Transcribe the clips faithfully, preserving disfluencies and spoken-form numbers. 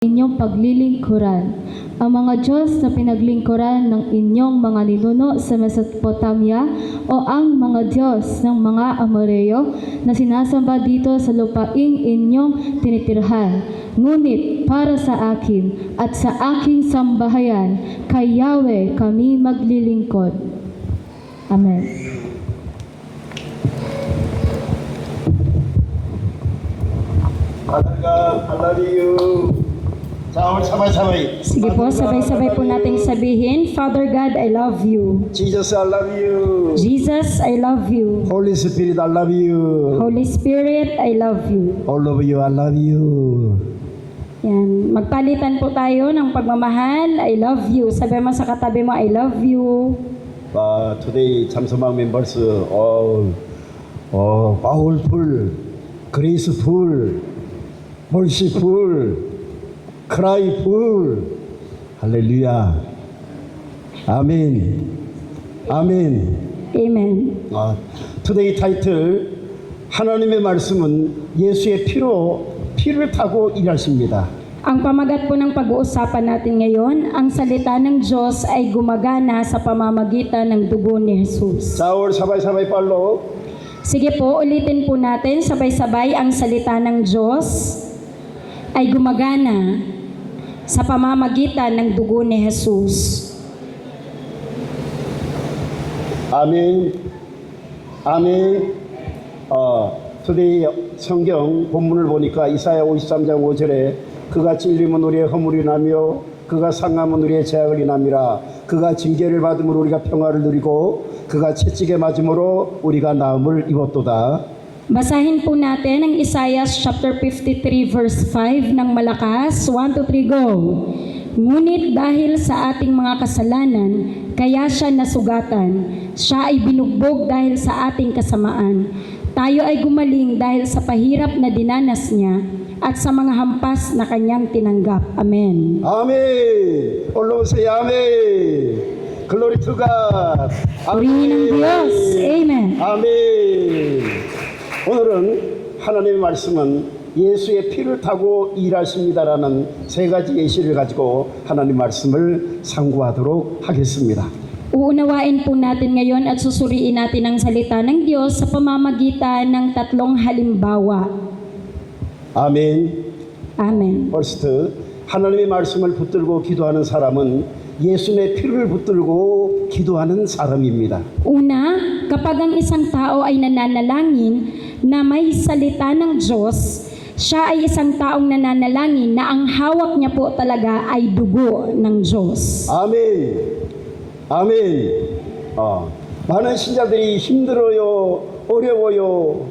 inyong paglilingkuran. Ang mga diyos na pinaglingkuran ng inyong mga ninuno sa Mesopotamia o ang mga diyos ng mga Amoreo na sinasamba dito sa lupaing inyong tinitirhan. Ngunit para sa akin at sa aking sambahayan, kay Yahweh kami maglilingkod. Amen. Father God, I love you. Sa sabay-sabay. Sige po, sabay-sabay po nating sabihin, Father God, I love you. Jesus, I love you. Jesus, I love you. Holy Spirit, I love you. Holy Spirit, I love you. All of you, I love you. Yan. Magpalitan po tayo ng pagmamahal. I love you. Sabi mo sa katabi mo, I love you. Uh, today, Chamsamang members, uh, all uh, powerful, graceful, merciful, cryful. Hallelujah. Amen. Amen. Amen. Uh, today title, 하나님의 말씀은 예수의 피로 피를 타고 일하십니다. Ang pamagat po ng pag-uusapan natin ngayon, ang salita ng Diyos ay gumagana sa pamamagitan ng dugo ni Jesus. 자, 우리 사바이사바이 빨로. Sige po, ulitin po natin sabay-sabay, ang salita ng Diyos ay gumagana sa pamamagitan ng dugo ni Jesus. 아멘. 아멘. 어, today 성경 본문을 보니까 이사야 오십삼 장 오 절에 그가 찔림은 우리의 허물이 나며 그가 상함은 우리의 죄악을 인함이라. 그가 징계를 받음으로 우리가 평화를 누리고 그가 채찍에 맞음으로 우리가 나음을 입었도다. Basahin po natin ang Isaiah chapter fifty-three verse five ng malakas. One, two, three, go! Ngunit dahil sa ating mga kasalanan, kaya siya nasugatan. Siya ay binugbog dahil sa ating kasamaan. Tayo ay gumaling dahil sa pahirap na dinanas niya at sa mga hampas na kanyang tinanggap. Amen. 아멘. All of us say 아멘. Glory to God. Purihin ang Diyos. Amen. 아멘. 오늘은 하나님의 말씀은 예수의 피를 타고 일하십니다라는 세 가지 예시를 가지고 하나님 말씀을 상고하도록 하겠습니다. Uunawain po natin ngayon at susuriin natin ang salita ng Diyos sa pamamagitan ng tatlong halimbawa. 아멘. Amen. First, 하나님의 말씀을 붙들고 기도하는 사람은 예수님의 피를 붙들고 기도하는 사람입니다. Una, kapag ang isang tao ay nananalangin na may salita ng Diyos, siya ay isang taong nananalangin na ang hawak niya po talaga ay dugo ng Diyos. 아멘. 아멘. 어, 많은 신자들이 힘들어요, 어려워요,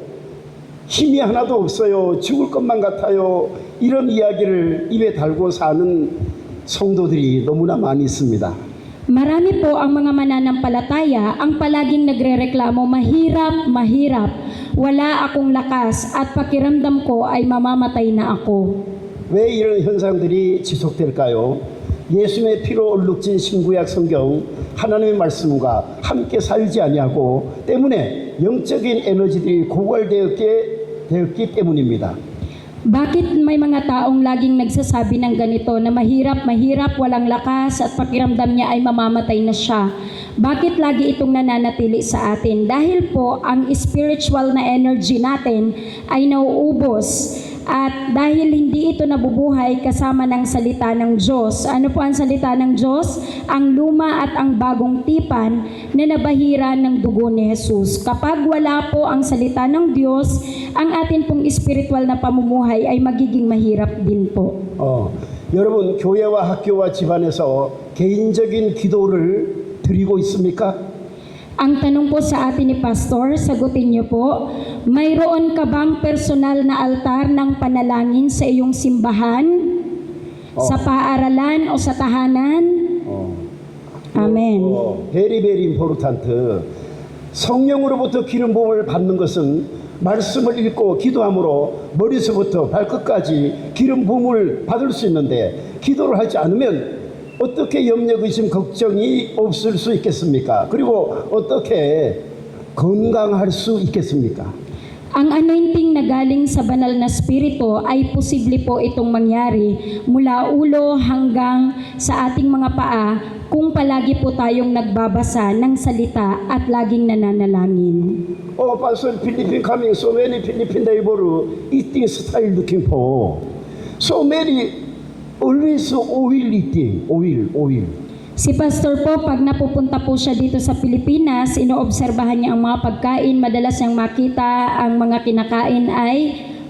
힘이 하나도 없어요, 죽을 것만 같아요, 이런 이야기를 입에 달고 사는 성도들이 너무나 많이 있습니다. Marami po ang mga mananampalataya ang palaging nagrereklamo, "Mahirap, mahirap, wala akong lakas at pakiramdam ko ay mamamatay na ako." 왜 이런 현상들이 지속될까요? 예수님의 피로 얼룩진 신구약 성경 하나님의 말씀과 함께 살지 아니하고 때문에 영적인 에너지들이 고갈되었게 되었기 때문입니다. Bakit may mga taong laging nagsasabi ng ganito na mahirap, mahirap, walang lakas at pakiramdam niya ay mamamatay na siya? Bakit lagi itong nananatili sa atin? Dahil po ang spiritual na energy natin ay nauubos at dahil hindi ito nabubuhay kasama ng salita ng Diyos. Ano po ang salita ng Diyos? Ang luma at ang bagong tipan na nabahiran ng dugo ni Jesus. Kapag wala po ang salita ng Diyos, ang atin pong spiritual na pamumuhay ay magiging mahirap din po. 어, 여러분, 교회와 학교와 집안에서 개인적인 기도를 드리고 있습니까? Ang tanong po sa atin ni Pastor, sagutin niyo po, mayroon ka bang personal na altar ng panalangin sa iyong simbahan? Sa paaralan o sa tahanan? 어, Amen. 어, very very important. 성령으로부터 기름 부음을 받는 것은 말씀을 읽고 기도함으로 머리서부터 발끝까지 기름 부음을 받을 수 있는데 기도를 하지 않으면 어떻게 염려, 의심, 걱정이 없을 수 있겠습니까? 그리고 어떻게 건강할 수 있겠습니까? Ang anointing na galing sa Banal na Espiritu ay posible po itong mangyari mula ulo hanggang sa ating mga paa kung palagi po tayong nagbabasa ng salita at laging nananalangin. Oh, Pastor, Philippine coming. So many Philippine neighbor eating style looking for. So many always oil eating, oil, oil. Si Pastor po, pag napupunta po siya dito sa Pilipinas, inoobserbahan niya ang mga pagkain, madalas niyang makita ang mga kinakain ay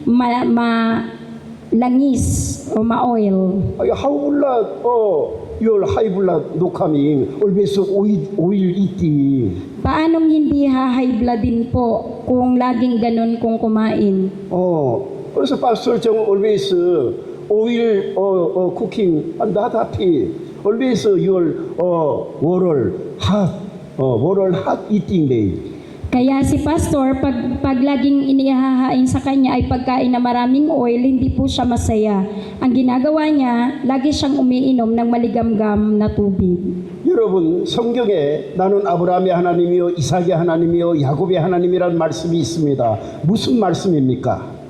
ma- malangis o ma-oil. Ay, how blood, oh, your high blood no coming. Always oil, oil eating. Paanong hindi ha-high blood din po kung laging ganun kung kumain? Oh, 그래서 Pastor Jong always uh, oil or, or cooking and not happy. Always uh, your uh, water hot, uh, water hot eating day. Kaya si Pastor, pag, pag laging inihahain sa kanya ay pagkain na maraming oil, hindi po siya masaya. Ang ginagawa niya, lagi siyang umiinom ng maligamgam na tubig. 여러분, 성경에 나는 아브라함의 하나님이요, 이삭의 하나님이요, 야곱의 하나님이라는 말씀이 있습니다. 무슨 말씀입니까?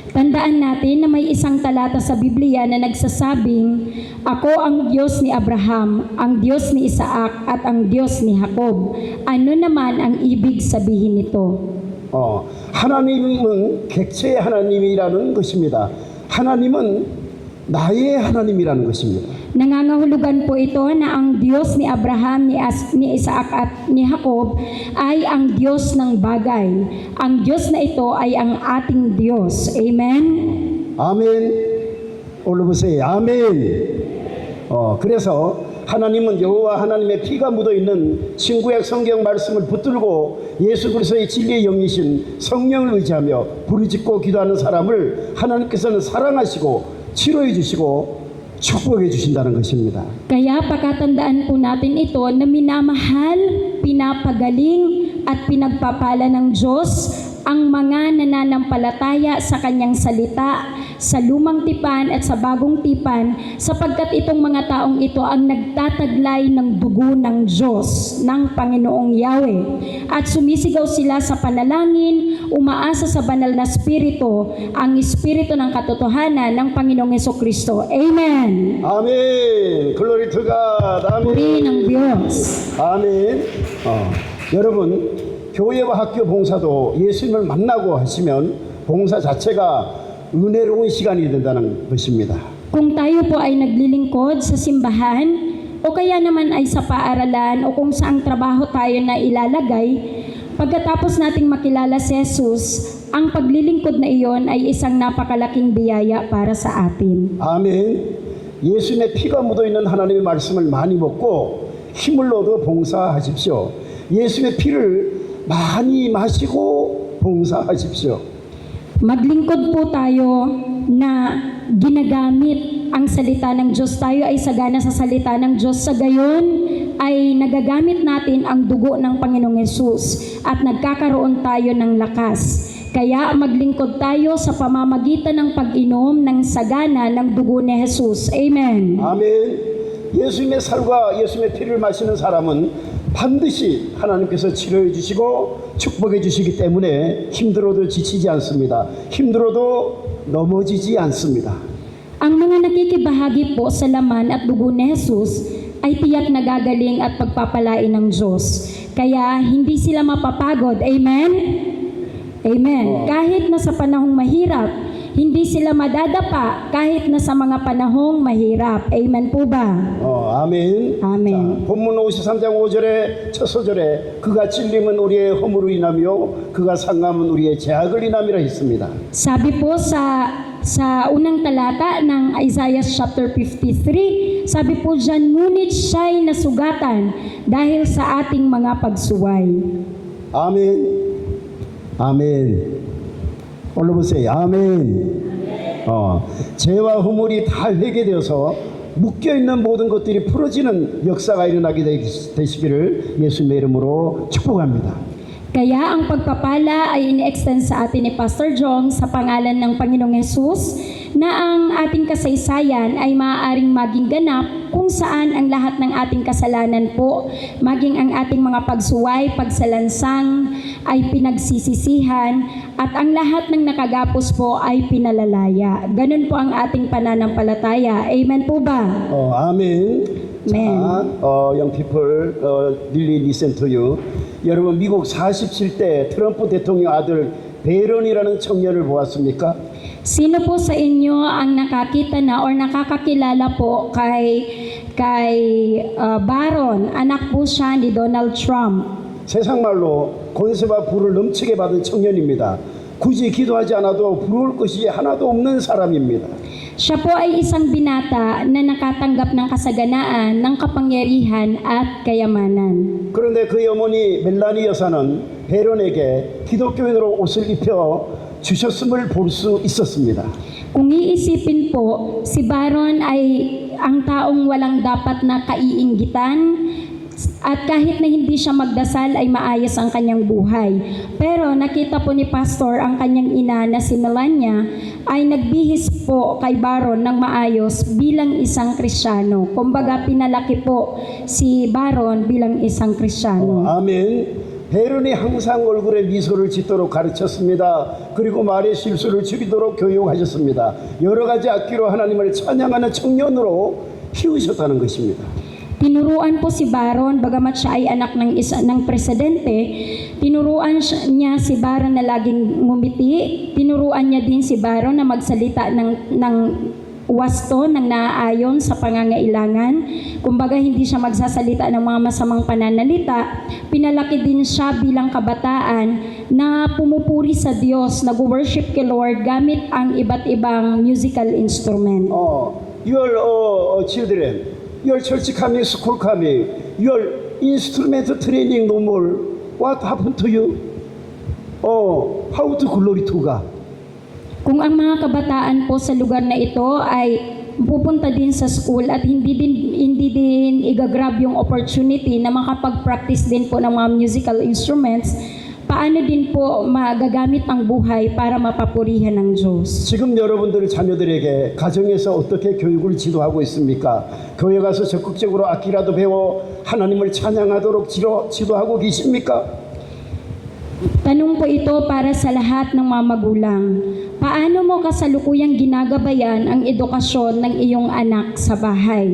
Tandaan natin na may isang talata sa Biblia na nagsasabing, "Ako ang Diyos ni Abraham, ang Diyos ni Isaac, at ang Diyos ni Jacob." Ano naman ang ibig sabihin nito? 어, 하나님은 객체의 하나님이라는 것입니다. 하나님은 나의 하나님이라는 것입니다. Nangangahulugan po ito na ang Diyos ni Abraham, ni, As- ni Isaac at ni Jacob ay ang Diyos ng bagay. Ang Diyos na ito ay ang ating Diyos. Amen? 아멘. 올라보세요. 아멘. 어, 그래서 하나님은 여호와 하나님의 피가 묻어 있는 신구약 성경 말씀을 붙들고 예수 그리스도의 진리의 영이신 성령을 의지하며 부르짖고 기도하는 사람을 하나님께서는 사랑하시고 치료해 주시고 축복해 주신다는 것입니다. Kaya pakatandaan po natin ito na minamahal, pinapagaling, at pinagpapala ng Diyos ang mga nananampalataya sa kanyang salita sa lumang tipan at sa bagong tipan, sapagkat itong mga taong ito ang nagtataglay ng dugo ng Diyos, ng Panginoong Yahweh. At sumisigaw sila sa panalangin, umaasa sa banal na Espiritu, ang Espiritu ng katotohanan ng Panginoong Hesukristo. Amen! 아멘. Glory to God. 아멘. Purihin ang Diyos. 아멘. 어, 여러분, 교회와 학교 봉사도 예수님을 만나고 하시면 봉사 자체가 은혜로운 시간이 된다는 것입니다. Kung tayo po ay naglilingkod sa simbahan o kaya naman ay sa paaralan o kung saang trabaho tayo na ilalagay, pagkatapos nating makilala si Jesus, ang paglilingkod na iyon ay isang napakalaking biyaya para sa atin. 아멘. 예수님의 피가 묻어 있는 하나님의 말씀을 많이 먹고 힘을 얻어 봉사하십시오. 예수님의 피를 많이 마시고 봉사하십시오. Maglingkod po tayo na ginagamit ang salita ng Diyos. Tayo ay sagana sa salita ng Diyos. Sa gayon ay nagagamit natin ang dugo ng Panginoong Yesus at nagkakaroon tayo ng lakas. Kaya maglingkod tayo sa pamamagitan ng pag-inom ng sagana ng dugo ni Jesus. Amen. 아멘. 예수님의 살과 예수님의 피를 마시는 사람은 반드시 하나님께서 치료해 주시고 축복해 주시기 때문에 힘들어도 지치지 않습니다. 힘들어도 넘어지지 않습니다. Ang mga nakikibahagi po sa laman at dugo ni Jesus ay tiyak na gagaling at pagpapalain ng Diyos. Kaya hindi sila mapapagod. Amen? Amen. Oo. Kahit na sa panahong mahirap, hindi sila madadapa kahit na sa mga panahong mahirap. Amen po ba? 어, 아멘. 아멘. 자, 본문 오십삼 장 오 절의 첫 소절에 그가 찔림은 우리의 허물로 인하며 그가 상함은 우리의 죄악을 인함이라 했습니다. Sabi po sa sa unang talata ng Isaiah chapter fifty-three, sabi po diyan, "Ngunit siya'y nasugatan dahil sa ating mga pagsuway." 아멘. 아멘. 올라보세요. 아멘. 어, 죄와 허물이 다 회개되어서 묶여있는 모든 것들이 풀어지는 역사가 일어나게 되- 되시기를 예수님의 이름으로 축복합니다. Kaya ang pagpapala ay ini-extend sa atin ni Pastor Jong sa pangalan ng Panginoong Yesus, na ang ating kasaysayan ay maaaring maging ganap kung saan ang lahat ng ating kasalanan po, maging ang ating mga pagsuway, pagsalansang, ay pinagsisisihan, at ang lahat ng nakagapos po ay pinalalaya. Ganun po ang ating pananampalataya. Amen po ba? 어, 아멘. Amen. 자, 어, young people, 어, really listen to you. 여러분, 미국 사십칠 대 트럼프 대통령 아들 베런이라는 청년을 보았습니까? Sino po sa inyo ang nakakita na or nakakakilala po kay kay ah, Baron? Anak po siya ni Donald Trump. 세상 말로 권세와 부를 넘치게 받은 청년입니다. 굳이 기도하지 않아도 부러울 것이 하나도 없는 사람입니다. Siya po ay isang binata na nakatanggap ng kasaganaan ng kapangyarihan at kayamanan. 그런데 그의 어머니 멜라니 여사는 베론에게 기독교인으로 옷을 입혀 주셨음을 볼 수 있었습니다. Kung iisipin po, si Baron ay ang taong walang dapat na kaiinggitan, at kahit na hindi siya magdasal ay maayos ang kanyang buhay. Pero nakita po ni Pastor ang kanyang ina na si Melania ay nagbihis po kay Baron ng maayos bilang isang Kristiyano. Kumbaga, pinalaki po si Baron bilang isang Kristiyano. 아멘. 베론이 항상 얼굴에 미소를 짓도록 가르쳤습니다. 그리고 말에 실수를 줄이도록 교육하셨습니다. 여러 가지 악기로 하나님을 찬양하는 청년으로 키우셨다는 것입니다. Tinuruan po si Baron, bagamat siya ay anak ng isa ng presidente, tinuruan siya, niya si Baron na laging ngumiti, tinuruan niya din si Baron na magsalita ng, ng wasto, ng naaayon sa pangangailangan. Kumbaga, hindi siya magsasalita ng mga masamang pananalita. Pinalaki din siya bilang kabataan na pumupuri sa Diyos, nag-worship kay Lord gamit ang iba't ibang musical instrument. 어, your uh, children, your church coming, school coming, your instrument training no more. What happened to you? Oh, how to glory to God? Kung ang mga kabataan po sa lugar na ito ay pupunta din sa school at hindi din hindi din igagrab yung opportunity na makapag-practice din po ng mga musical instruments, paano din po magagamit ang buhay para mapapurihan ng Diyos? 지금 여러분들 자녀들에게 가정에서 어떻게 교육을 지도하고 있습니까? 교회 가서 적극적으로 악기라도 배워 하나님을 찬양하도록 지도, 지도하고 계십니까? Tanong po ito para sa lahat ng mga magulang. Paano mo kasalukuyang ginagabayan ang edukasyon ng iyong anak sa bahay?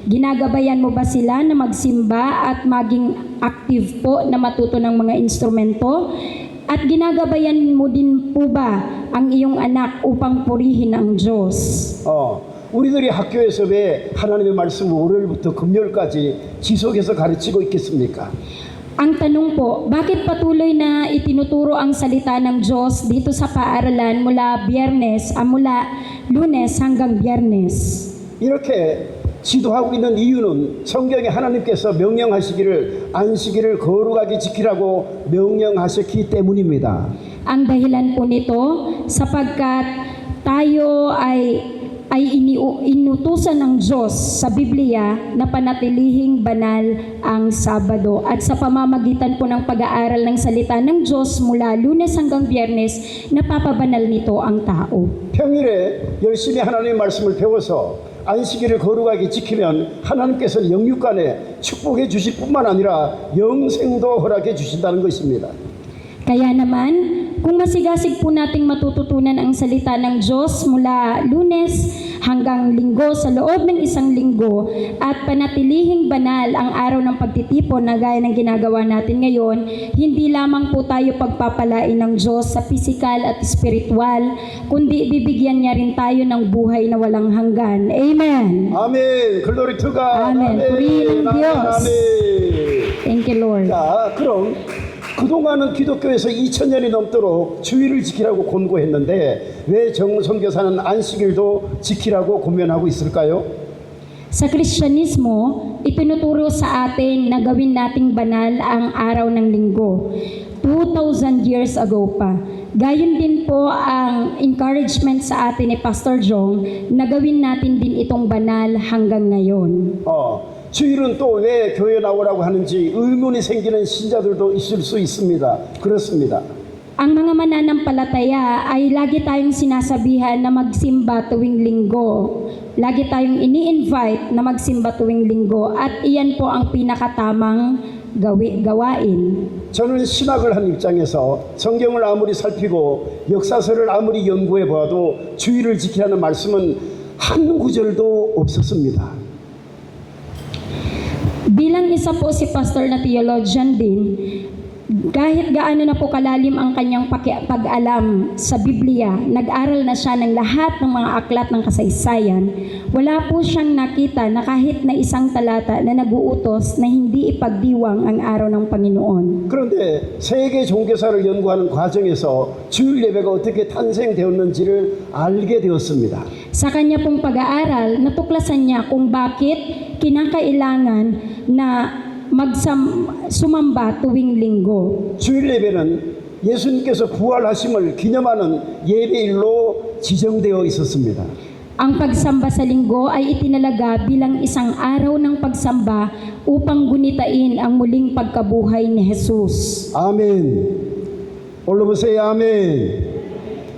Ginagabayan mo ba sila na magsimba at maging active po na matuto ng mga instrumento? At ginagabayan mo din po ba ang iyong anak upang purihin ang Diyos? 어, 우리들이 학교에서 왜 하나님의 말씀을 월요일부터 금요일까지 지속해서 가르치고 있겠습니까? Ang tanong po, bakit patuloy na itinuturo ang salita ng Diyos dito sa paaralan mula Biyernes, ah, mula Lunes hanggang Biyernes? 이렇게 지도하고 있는 이유는 성경에 하나님께서 명령하시기를 안식일을 거룩하게 지키라고 명령하셨기 때문입니다. Ang dahilan po nito, sapagkat tayo ay ay iniu- inutusan ng Diyos sa Biblia na panatilihing banal ang Sabado. At sa pamamagitan po ng pag-aaral ng salita ng Diyos mula Lunes hanggang Biyernes, napapabanal nito ang tao. 평일에 열심히 하나님의 말씀을 배워서 안식일을 거룩하게 지키면 하나님께서는 영육간에 축복해 주실 뿐만 아니라 영생도 허락해 주신다는 것입니다. Kaya naman, kung masigasig po nating matututunan ang salita ng Diyos mula Lunes hanggang Linggo sa loob ng isang linggo at panatilihing banal ang araw ng pagtitipon na gaya ng ginagawa natin ngayon, hindi lamang po tayo pagpapalain ng Diyos sa pisikal at espiritual, kundi bibigyan niya rin tayo ng buhay na walang hanggan. Amen! 아멘. Glory to God. Amen. Purihin ang Diyos. 아멘. Thank you, Lord. 자, 그럼 그동안은 기독교에서 이천 년이 넘도록 주일을 지키라고 권고했는데 왜 정선교사는 안식일도 지키라고 권면하고 있을까요? Sa Kristyanismo, itinuturo sa atin na gawin nating banal ang araw ng linggo. Two thousand years ago pa. Gayon din po ang encouragement sa atin ni Pastor Jong na gawin natin din itong banal hanggang ngayon. 어, 주일은 또 왜 교회 나오라고 하는지 의문이 생기는 신자들도 있을 수 있습니다. 그렇습니다. Ang mga mananampalataya ay lagi tayong sinasabihan na magsimba tuwing Linggo. Lagi tayong ini-invite na magsimba tuwing Linggo at iyan po ang pinakatamang gawi-, gawain. 저는 신학을 한 입장에서 성경을 아무리 살피고 역사서를 아무리 연구해 보아도 주일을 지키라는 말씀은 한 구절도 없었습니다. Bilang isa po si pastor na theologian din, kahit gaano na po kalalim ang kanyang paki-, pag-alam sa Biblia, nag-aral na siya ng lahat ng mga aklat ng kasaysayan, wala po siyang nakita na kahit na isang talata na nag-uutos na hindi ipagdiwang ang araw ng Panginoon. 그런데 세계 종교사를 연구하는 과정에서 주일 예배가 어떻게 탄생되었는지를 알게 되었습니다. Sa kanya pong pag-aaral, natuklasan niya kung bakit kinakailangan na magsam-, sumamba tuwing Linggo. 주일 예배는 예수님께서 부활하심을 기념하는 예배일로 지정되어 있었습니다. Ang pagsamba sa Linggo ay itinalaga bilang isang araw ng pagsamba upang gunitain ang muling pagkabuhay ni Jesus. 아멘. All of us say 아멘.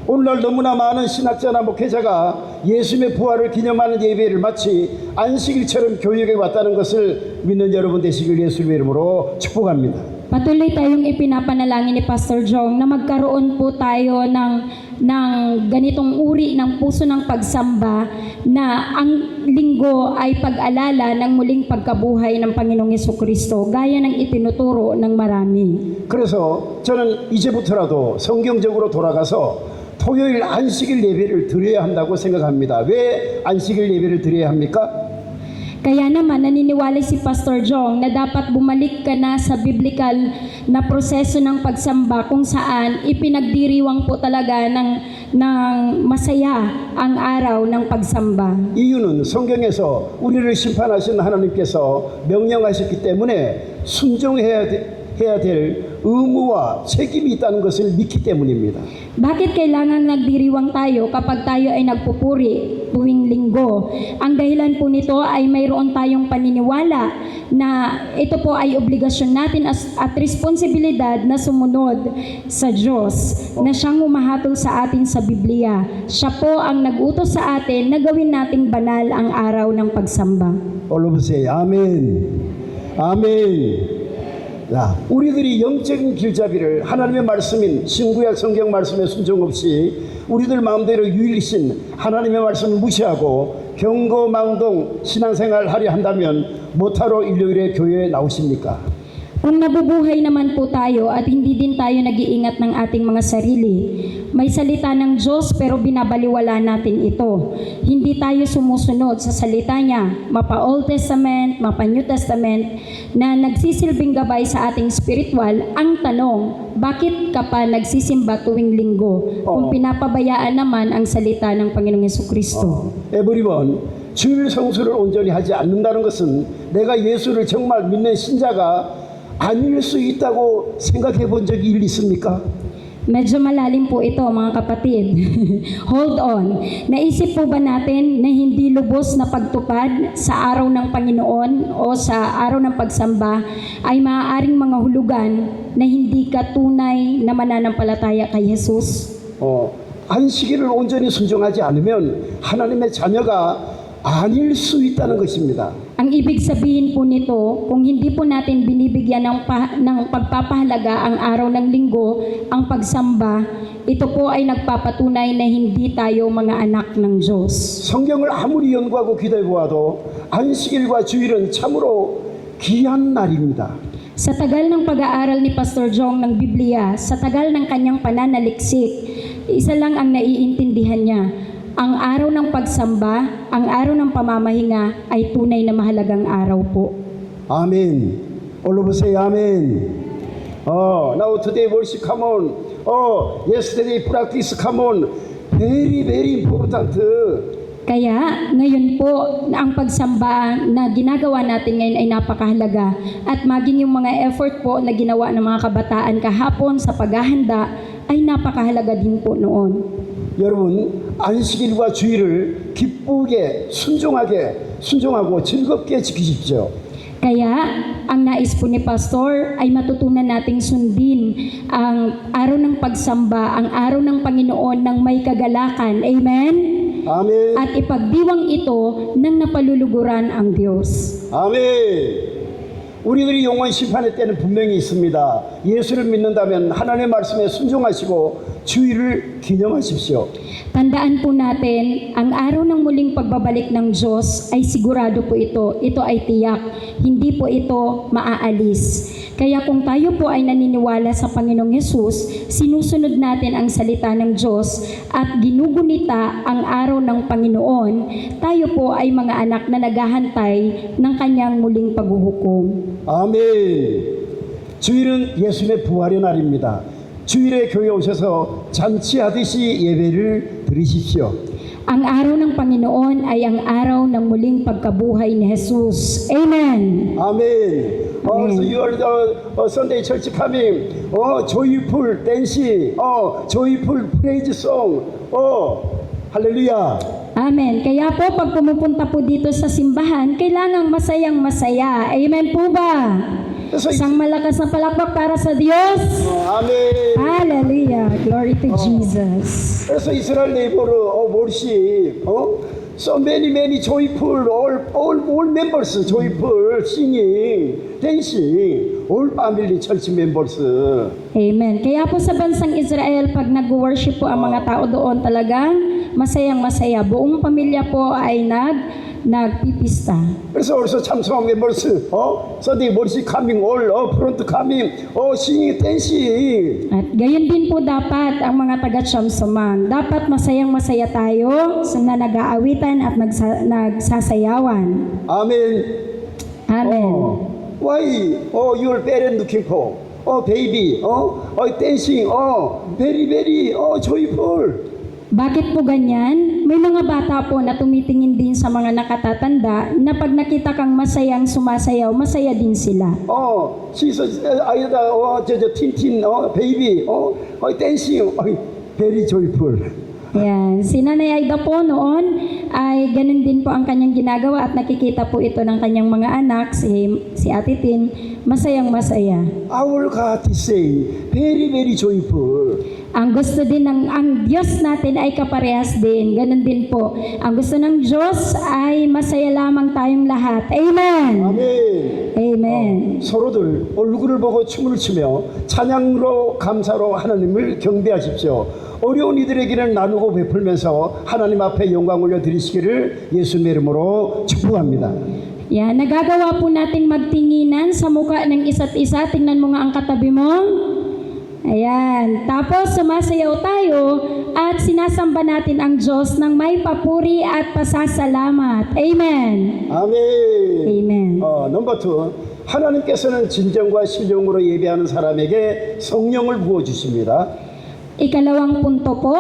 오늘날 너무나 많은 신학자나 목회자가 예수님의 부활을 기념하는 예배를 마치 안식일처럼 교회에 왔다는 것을 믿는 여러분 되시길 예수님의 이름으로 축복합니다. Patuloy tayong ipinapanalangin ni Pastor Jong na magkaroon po tayo ng, ng ganitong uri ng puso ng pagsamba na ang Linggo ay pag-alala ng muling pagkabuhay ng Panginoong Jesucristo, gaya ng itinuturo ng marami. 그래서 저는 이제부터라도 성경적으로 돌아가서 토요일 안식일 예배를 드려야 한다고 생각합니다. 왜 안식일 예배를 드려야 합니까? Kaya naman, naniniwala si Pastor Jong na dapat bumalik ka na sa biblikal na proseso ng pagsamba kung saan ipinagdiriwang po talaga ng, ng masaya ang araw ng pagsamba. 이유는 성경에서 우리를 심판하신 하나님께서 명령하셨기 때문에 순종해야 돼- 해야 될 의무와 책임이 있다는 것을 믿기 때문입니다. Bakit kailangan nagdiriwang tayo kapag tayo ay nagpupuri tuwing Linggo? Ang dahilan po nito ay mayroon tayong paniniwala na ito po ay obligasyon natin as, at responsibilidad na sumunod sa Diyos na siyang humahatol sa atin sa Biblia. Siya po ang nag-utos sa atin na gawin nating banal ang araw ng pagsamba. All of us say 아멘. 아멘. 자, 우리들이 영적인 길잡이를 하나님의 말씀인 신구약 성경 말씀에 순종 없이 우리들 마음대로 유일신 하나님의 말씀을 무시하고 경거망동 신앙생활 하려 한다면 뭐하러 일요일에 교회에 나오십니까? Kung nabubuhay naman po tayo at hindi din tayo nag-iingat ng ating mga sarili, may salita ng Diyos pero binabaliwala natin ito. Hindi tayo sumusunod sa salita niya, mapa Old Testament, mapa New Testament, na nagsisilbing gabay sa ating spiritual. Ang tanong, bakit ka pa nagsisimba tuwing Linggo kung Oo. pinapabayaan naman ang salita ng Panginoong Jesucristo? Everyone, 주일 성수를 온전히 하지 않는다는 것은 내가 예수를 정말 믿는 신자가 아닐 수 있다고 생각해 본 적이 있습니까? Medyo malalim po ito, mga kapatid. Hold on. Naisip po ba natin na hindi lubos na pagtupad sa araw ng Panginoon o sa araw ng pagsamba ay maaaring mga hulugan na hindi ka tunay na mananampalataya kay Jesus? 어, 안식일을 온전히 순종하지 않으면 하나님의 자녀가 아닐 수 있다는 것입니다. Ang ibig sabihin po nito, kung hindi po natin binibigyan ng, pa, ng pagpapahalaga ang araw ng Linggo, ang pagsamba, ito po ay nagpapatunay na hindi tayo mga anak ng Diyos. 성경을 아무리 연구하고 기도해 보아도 안식일과 주일은 참으로 귀한 날입니다. Sa tagal ng pag-aaral ni Pastor Jong ng Biblia, sa tagal ng kanyang pananaliksik, isa lang ang naiintindihan niya. Ang araw ng pagsamba, ang araw ng pamamahinga ay tunay na mahalagang araw po. 아멘. All of us say 아멘. Oh, now today worship come on. Oh, yesterday practice come on. Very, very important. Kaya ngayon po, na ang pagsamba na ginagawa natin ngayon ay napakahalaga at maging yung mga effort po na ginawa ng mga kabataan kahapon sa paghahanda ay napakahalaga din po noon. 여러분, 안식일과 주일을 기쁘게, 순종하게, 순종하고 즐겁게 지키십시오. Kaya, ang nais po ni Pastor ay matutunan nating sundin ang araw ng pagsamba, ang araw ng Panginoon ng may kagalakan. Amen? 아멘. At ipagdiwang ito ng napaluluguran ang Diyos. 아멘. 우리들이 영원 심판의 때는 분명히 있습니다. 예수를 믿는다면 하나님의 말씀에 순종하시고 주일을 기념하십시오. Tandaan po natin, ang araw ng muling pagbabalik ng Diyos ay sigurado po ito. Ito ay tiyak. Hindi po ito maaalis. Kaya kung tayo po ay naniniwala sa Panginoong Yesus, sinusunod natin ang salita ng Diyos at ginugunita ang araw ng Panginoon, tayo po ay mga anak na naghahantay ng kanyang muling paghuhukom. 아멘. 주일은 예수님의 부활의 날입니다. 주일에 교회 오셔서 잔치하듯이 예배를 드리십시오. Ang araw ng Panginoon ay ang araw ng muling pagkabuhay ni Jesus. Amen. 아멘. 어, 아멘. so you are the uh, Sunday church coming. 어, joyful dancing. 어, joyful praise song. 어, 할렐루야. Amen. Kaya po, pag pumupunta po dito sa simbahan, kailangang masayang-masaya. Amen po ba? 그래서 이- Isang malakas na palakpak para sa Diyos. 어, 아멘. Hallelujah. Glory to Jesus. 그래서 이스라엘 네이버로 어, 월십 어? So many many joyful all all all members joyful singing dancing all family church members. Amen. Kaya po sa bansang Israel, pag nag-worship po ang mga tao doon, talagang masayang-masaya. Buong pamilya po ay nag nagpipista. 그래서 also 참석한 members 어? Sunday worship coming all 어, front coming 어, singing dancing. At gayon din po dapat ang mga taga-Chamsamang. Dapat masayang-masaya tayo sa na nag-aawitan at nagsa- nagsasayawan. 아멘. Amen. 어, why? 어, your parent looking for? 어, baby. 어, 어, dancing. 어, very very. 어, joyful. Bakit po ganyan? May mga bata po na tumitingin din sa mga nakatatanda na pag nakita kang masayang sumasayaw, masaya din sila. 어, she's a, 아이다. 어, 저, 저, teen, teen. 어, baby. 어, 어, dancing. 어, very joyful. Ayan. Si Nanay Aida po noon ay ganun din po ang kanyang ginagawa at nakikita po ito ng kanyang mga anak, si, si Ate Tin, masayang-masaya. Our God is saying, very very joyful. Ang gusto din ng ang Diyos natin ay kaparehas din. Ganun din po. Ang gusto ng Diyos ay masaya lamang tayong lahat. Amen. 아멘. Amen. 서로들 얼굴을 보고 춤을 추며 찬양으로 감사로 하나님을 경배하십시오. 어려운 이들에게는 나누고 베풀면서 하나님 앞에 영광 올려 드리시기를 예수님의 이름으로 축복합니다. Yan, nagagawa po nating magtinginan sa mukha ng isa't isa. Tingnan mo nga ang katabi mo. Ayan. Tapos, sumasayaw tayo at sinasamba natin ang Diyos ng may papuri at pasasalamat. Amen. 아멘. Amen. 어, number two. 하나님께서는 진정과 신령으로 예배하는 사람에게 성령을 부어 주십니다. Ikalawang punto po,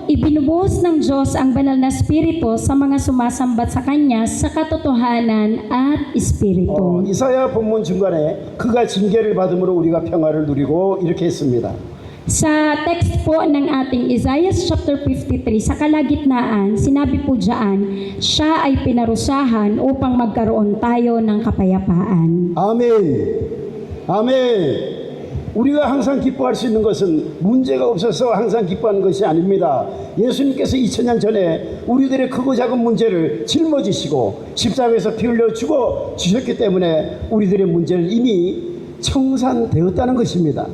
ibinubuhos ng Diyos ang banal na Espiritu sa mga sumasambat sa Kanya sa katotohanan at Espiritu. 어, 이사야 본문 중간에 그가 징계를 받음으로 우리가 평화를 누리고 이렇게 했습니다. Sa text po ng ating Isaiah chapter fifty-three, sa kalagitnaan, sinabi po diyan, siya ay pinarusahan upang magkaroon tayo ng kapayapaan. 아멘. 아멘. 우리가 항상 기뻐할 수 있는 것은 문제가 없어서 항상 기뻐하는 것이 아닙니다. 예수님께서 이천 년 전에 우리들의 크고 작은 문제를 짊어지시고 십자가에서 피 흘려 죽어 주셨기 때문에 우리들의 문제는 이미 청산되었다는 것입니다.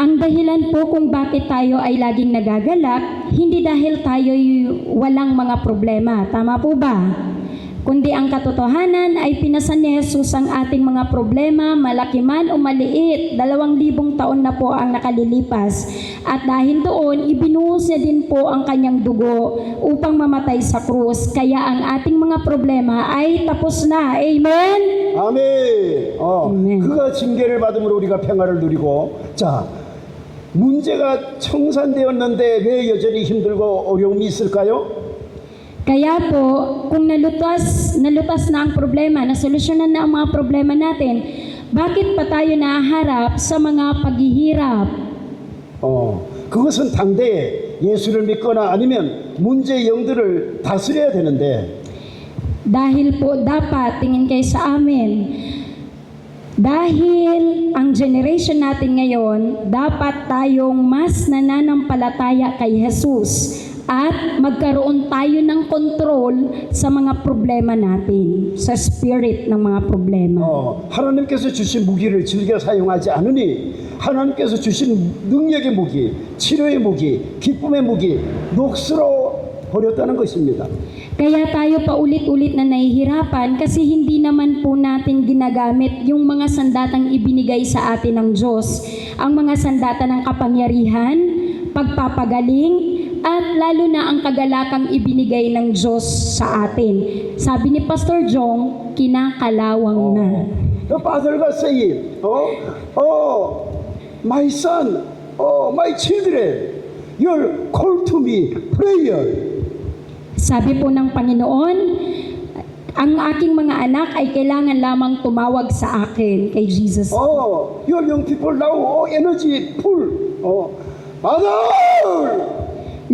Ang dahilan po kung bakit tayo ay laging nagagalak, hindi dahil tayo'y walang mga problema. Tama po ba? Kundi ang katotohanan ay pinasan ni Jesus ang ating mga problema, malaki man o maliit. Dalawang libong taon na po ang nakalilipas. At dahil doon, ibinuhos niya din po ang kanyang dugo upang mamatay sa krus. Kaya ang ating mga problema ay tapos na. Amen? 아멘. 어, 아멘. 그가 징계를 받음으로 우리가 평화를 누리고 자, 문제가 청산되었는데 왜 여전히 힘들고 어려움이 있을까요? Kaya po, kung nalutas, nalutas na ang problema, nasolusyonan na ang mga problema natin, bakit pa tayo nahaharap sa mga paghihirap? 어, 그것은 당대에 예수를 믿거나 아니면 문제 영들을 다스려야 되는데, Dahil po dapat, tingin kayo sa amin, dahil ang generation natin ngayon, dapat tayong mas nananampalataya kay Jesus at magkaroon tayo ng kontrol sa mga problema natin, sa spirit ng mga problema. 어, 하나님께서 주신 무기를 즐겨 사용하지 않으니 하나님께서 주신 능력의 무기, 치료의 무기, 기쁨의 무기, 넋으로 버렸다는 것입니다. Kaya tayo paulit-ulit na nahihirapan kasi hindi naman po natin ginagamit yung mga sandatang ibinigay sa atin ng Diyos. Ang mga sandata ng kapangyarihan, pagpapagaling, at lalo na ang kagalakang ibinigay ng Diyos sa atin. Sabi ni Pastor Jong, kinakalawang na. The father가 saying, 어, 어, my son, 어, my children, you're called to me prayer. Sabi po ng Panginoon, ang aking mga anak ay kailangan lamang tumawag sa akin, kay Jesus. 어, your young people now, 어, energy full. 어, Father!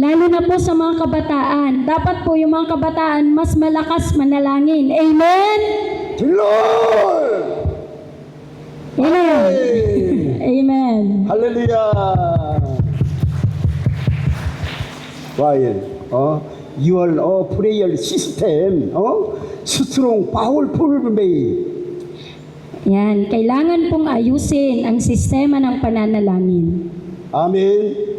Lalo na po sa mga kabataan. Dapat po yung mga kabataan mas malakas manalangin. Amen? Lord! Amen. Amen. Hallelujah! Why? 어, your 어, prayer system, 어, strong, powerful made. Yan. Kailangan pong ayusin ang sistema ng pananalangin. 아멘.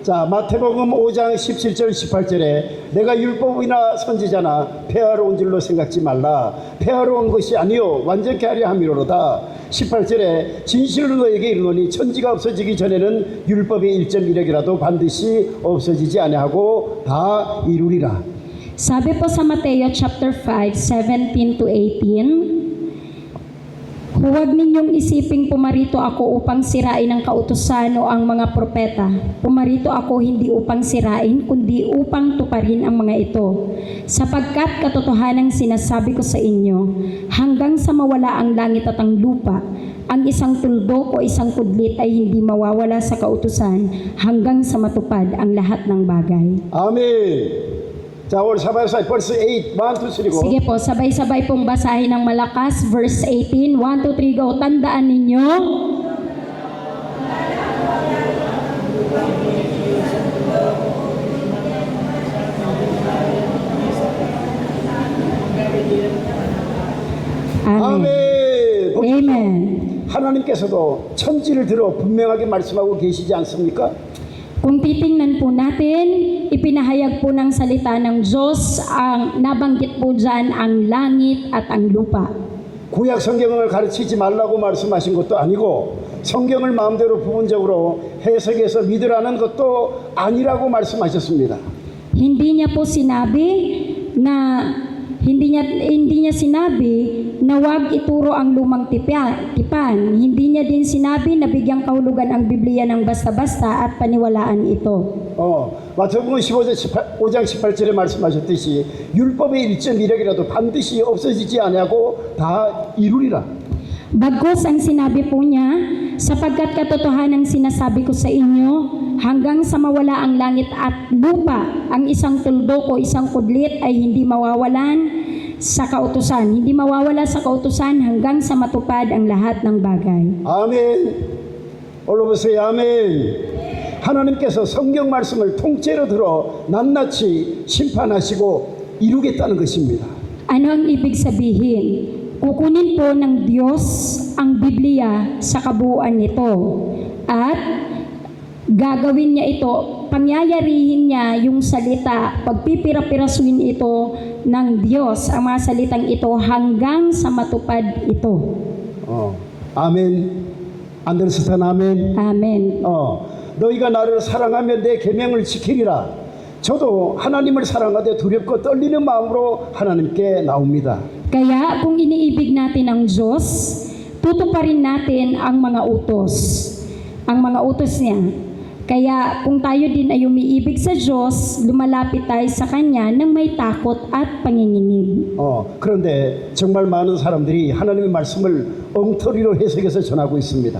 자, 마태복음 오 장 십칠 절, 십팔 절에 내가 율법이나 선지자나 폐하러 온 줄로 생각지 말라. 폐하러 온 것이 아니요, 완전케 하려 함이로다. 십팔 절에 진실로 너에게 이르노니, 천지가 없어지기 전에는 율법의 일 점 일 획이라도 반드시 없어지지 아니하고 다 이루리라. Sabi po sa Mateo chapter five, seventeen to eighteen, "Huwag ninyong isiping pumarito ako upang sirain ang kautusan o ang mga propeta. Pumarito ako hindi upang sirain, kundi upang tuparin ang mga ito. Sapagkat katotohanang sinasabi ko sa inyo, hanggang sa mawala ang langit at ang lupa, ang isang tuldok o isang kudlit ay hindi mawawala sa kautusan hanggang sa matupad ang lahat ng bagay." 아멘. 자, 오늘 사바사의 verse eight, one, two, three 고. Sige po, sabay-sabay pong basahin ng malakas. Verse eighteen, one, two, three, go. Tandaan ninyo. Amen. 아멘. Amen. 하나님께서도 천지를 들어 분명하게 말씀하고 계시지 않습니까? Kung titingnan po natin, ipinahayag po ng salita ng Diyos ang nabanggit po dyan, ang langit at ang lupa. 구약 성경을 가르치지 말라고 말씀하신 것도 아니고, 성경을 마음대로 부분적으로 해석해서 믿으라는 것도 아니라고 말씀하셨습니다. Hindi niya po sinabi na hindi niya hindi niya sinabi na wag ituro ang lumang tipya- tipan. Hindi niya din sinabi na bigyang kahulugan ang Biblia ng basta-basta at paniwalaan ito. 어, 마태복음 십오 장, 십팔, 오 장 십팔 절에 말씀하셨듯이 율법의 일 점 일 획이라도 반드시 없어지지 아니하고 다 이루리라. Bagkus ang sinabi po niya, "Sapagkat katotohanan sinasabi ko sa inyo, hanggang sa mawala ang langit at lupa, ang isang tuldok o isang kudlit ay hindi mawawalan sa kautusan, hindi mawawala sa kautusan hanggang sa matupad ang lahat ng bagay." 아멘. All of us say 아멘. 하나님께서 성경 말씀을 통째로 들어 낱낱이 심판하시고 이루겠다는 것입니다. Ano ang ibig sabihin? Kukunin po ng Diyos ang Biblia sa kabuuan nito at gagawin niya ito, pangyayarihin niya yung salita, pagpipira-pirasuhin ito ng Diyos, ang mga salitang ito, hanggang sa matupad ito. 어, 아멘. 안데르스탄 아멘. Amen. 어, 너희가 나를 사랑하면 내 계명을 지키리라. 저도 하나님을 사랑하되 두렵고 떨리는 마음으로 하나님께 나옵니다. Kaya kung iniibig natin ang Diyos, tutuparin natin ang mga utos, ang mga utos niya. Kaya kung tayo din ay umiibig sa Diyos, lumalapit tayo sa Kanya nang may takot at panginginig. 어, 그런데 정말 많은 사람들이 하나님의 말씀을 엉터리로 해석해서 전하고 있습니다.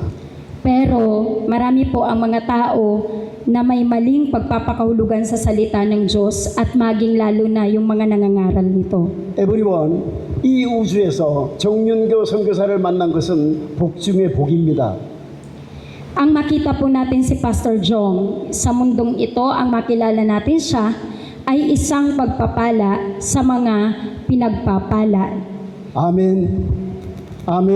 Pero marami po ang mga tao na may maling pagpapakahulugan sa salita ng Diyos at maging lalo na yung mga nangangaral nito. Everyone, 이 우주에서 정윤교 선교사를 만난 것은 복 중의 복입니다. Ang makita po natin si Pastor Jong sa mundong ito, ang makilala natin siya, ay isang pagpapala sa mga pinagpapala. 아멘. 아멘.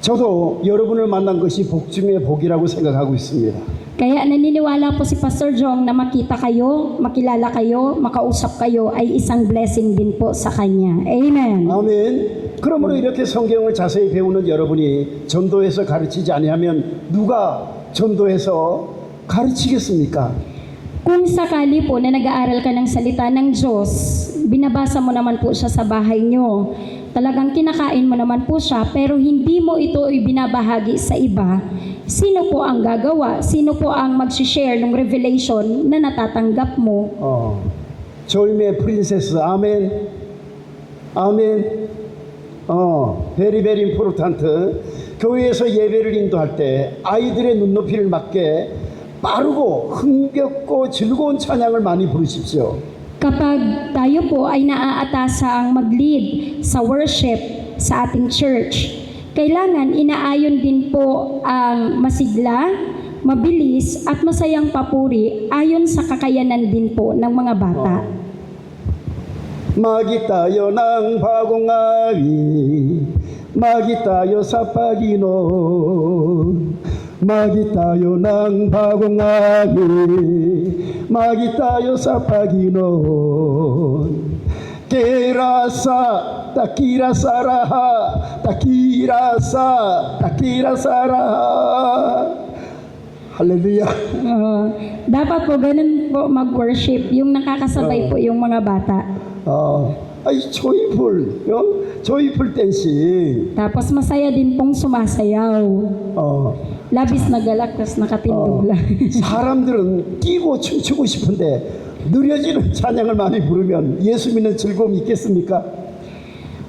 저도 여러분을 만난 것이 복 중의 복이라고 생각하고 있습니다. Kaya naniniwala po si Pastor Jong na makita kayo, makilala kayo, makausap kayo ay isang blessing din po sa kanya. Amen. 아멘. 그러므로 이렇게 성경을 자세히 배우는 여러분이 전도해서 가르치지 아니하면 누가 전도해서 가르치겠습니까? Kung sakali po na nag-aaral ka ng salita ng Diyos, binabasa mo naman po siya sa bahay nyo, talagang kinakain mo naman po siya, pero hindi mo ito ibinabahagi sa iba, sino po ang gagawa? Sino po ang mag-share ng revelation na natatanggap mo? 어, 조임의 프린세스 아멘. 아멘. 어, very very important. 교회에서 예배를 인도할 때 아이들의 눈높이를 맞게 빠르고 흥겹고 즐거운 찬양을 많이 부르십시오. Kapag tayo po ay naaatasang mag-lead sa worship sa ating church, kailangan inaayon din po ang masigla, mabilis at masayang papuri ayon sa kakayanan din po ng mga bata. Magitayo ng bagong awit, magitayo sa Panginoon. Magitayo ng bagong awit, magitayo sa Panginoon. Kirasa, takira saraha, takira sa, takira saraha. Hallelujah. Ah, dapat po ganun po mag-worship, yung nakakasabay Oo. po yung mga bata. 어, 아이 조이풀, 어? 조이풀 댄스. Tapos masaya din pong sumasayaw. 어, Labis na galak, tas nakatindog 어, lang. 사람들은 뛰고 춤추고 싶은데 느려지는 찬양을 많이 부르면 예수 믿는 즐거움이 있겠습니까?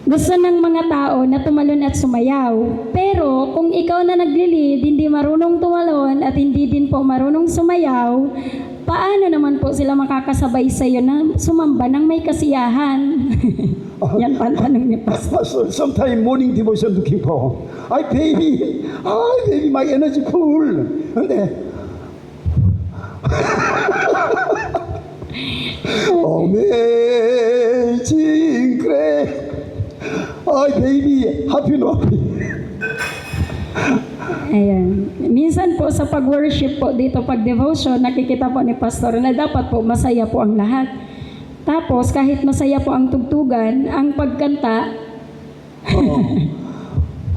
Gusto ng mga tao na tumalon at sumayaw. Pero kung ikaw na naglilid, hindi marunong tumalon at hindi din po marunong sumayaw, paano naman po sila makakasabay sa iyo na sumamba ng may kasiyahan? Yan pa ang tanong ni Pastor. Pastor, sometimes morning devotion looking for. Ay, baby. Ay, baby, my energy full. 근데 Amazing grace. Ay, baby, happy no happy. Ayan. Minsan po sa pag-worship po dito, pag devotion, nakikita po ni Pastor na dapat po masaya po ang lahat. Tapos, kahit masaya po ang tugtugan, ang pagkanta, 어.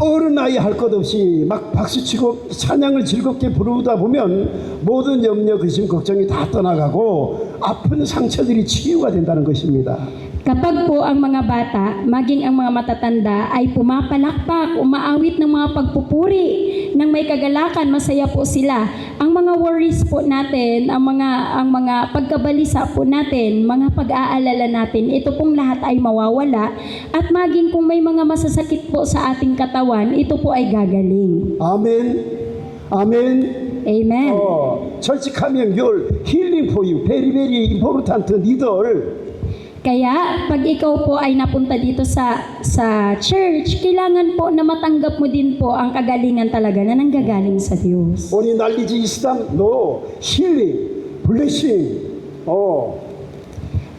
어른 아이 할 것 없이 막 박수치고 찬양을 즐겁게 부르다 보면 모든 염려, 근심, 걱정이 다 떠나가고 아픈 상처들이 치유가 된다는 것입니다. Kapag po ang mga bata, maging ang mga matatanda, ay pumapalakpak, umaawit ng mga pagpupuri ng may kagalakan, masaya po sila. Ang mga worries po natin, ang mga, ang mga pagkabalisa po natin, mga pag-aalala natin, ito pong lahat ay mawawala. At maging kung may mga masasakit po sa ating katawan, ito po ay gagaling. 아멘. 아멘. Amen. 어, solchik coming, your healing for you. Very, very important leader. Kaya pag ikaw po ay napunta dito sa sa church, kailangan po na matanggap mo din po ang kagalingan talaga na nanggagaling sa Diyos. Only knowledge is no healing, blessing. 어.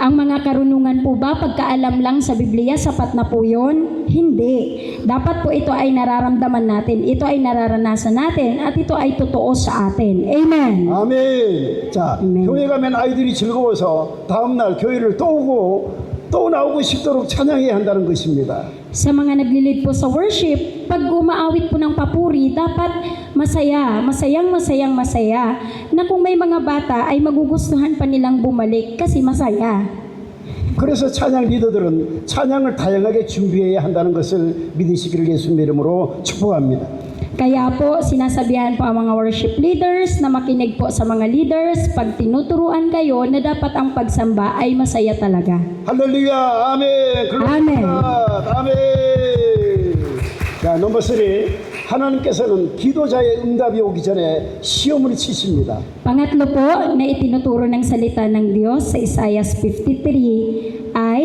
Ang mga karunungan po ba, pagkaalam lang sa Biblia, sapat na po yun? Hindi. Dapat po ito ay nararamdaman natin, ito ay nararanasan natin, at ito ay totoo sa atin. Amen. 아멘. 자, 아멘. 교회 가면 아이들이 즐거워서 다음 날 교회를 또 오고 또 나오고 싶도록 찬양해야 한다는 것입니다. Sa mga naglilid po sa worship, pag umaawit po ng papuri, dapat masaya, masayang, masayang, masaya, na kung may mga bata ay magugustuhan pa nilang bumalik kasi masaya. 그래서 찬양 리더들은 찬양을 다양하게 준비해야 한다는 것을 믿으시기를 예수님의 이름으로 축복합니다. Kaya po, sinasabihan po ang mga worship leaders na makinig po sa mga leaders pag tinuturuan kayo na dapat ang pagsamba ay masaya talaga. 할렐루야, 아멘. Glory to 아멘. God. 아멘. 자, number three. 하나님께서는 기도자의 응답이 오기 전에 시험을 치십니다. Pangatlo po na itinuturo ng salita ng Diyos sa Isaiah fifty-three ay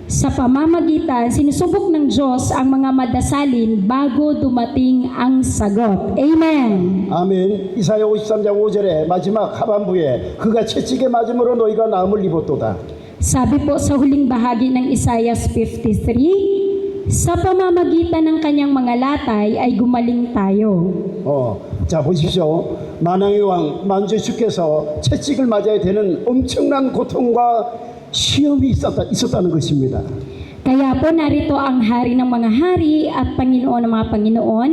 sa pamamagitan, sinusubok ng Diyos ang mga madasalin bago dumating ang sagot. Amen. 아멘. 이사야 오십삼 장 오 절의 마지막 하반부에 그가 채찍에 맞음으로 너희가 나음을 입었도다. Sabi po sa huling bahagi ng Isaiah fifty-three, sa pamamagitan ng kanyang mga latay ay gumaling tayo. 어, 자 보십시오. 만왕의 왕 만주의 주께서 채찍을 맞아야 되는 엄청난 고통과 시험이 있었다, 있었다는 것입니다. Kaya po narito ang Hari ng mga Hari at Panginoon ng mga Panginoon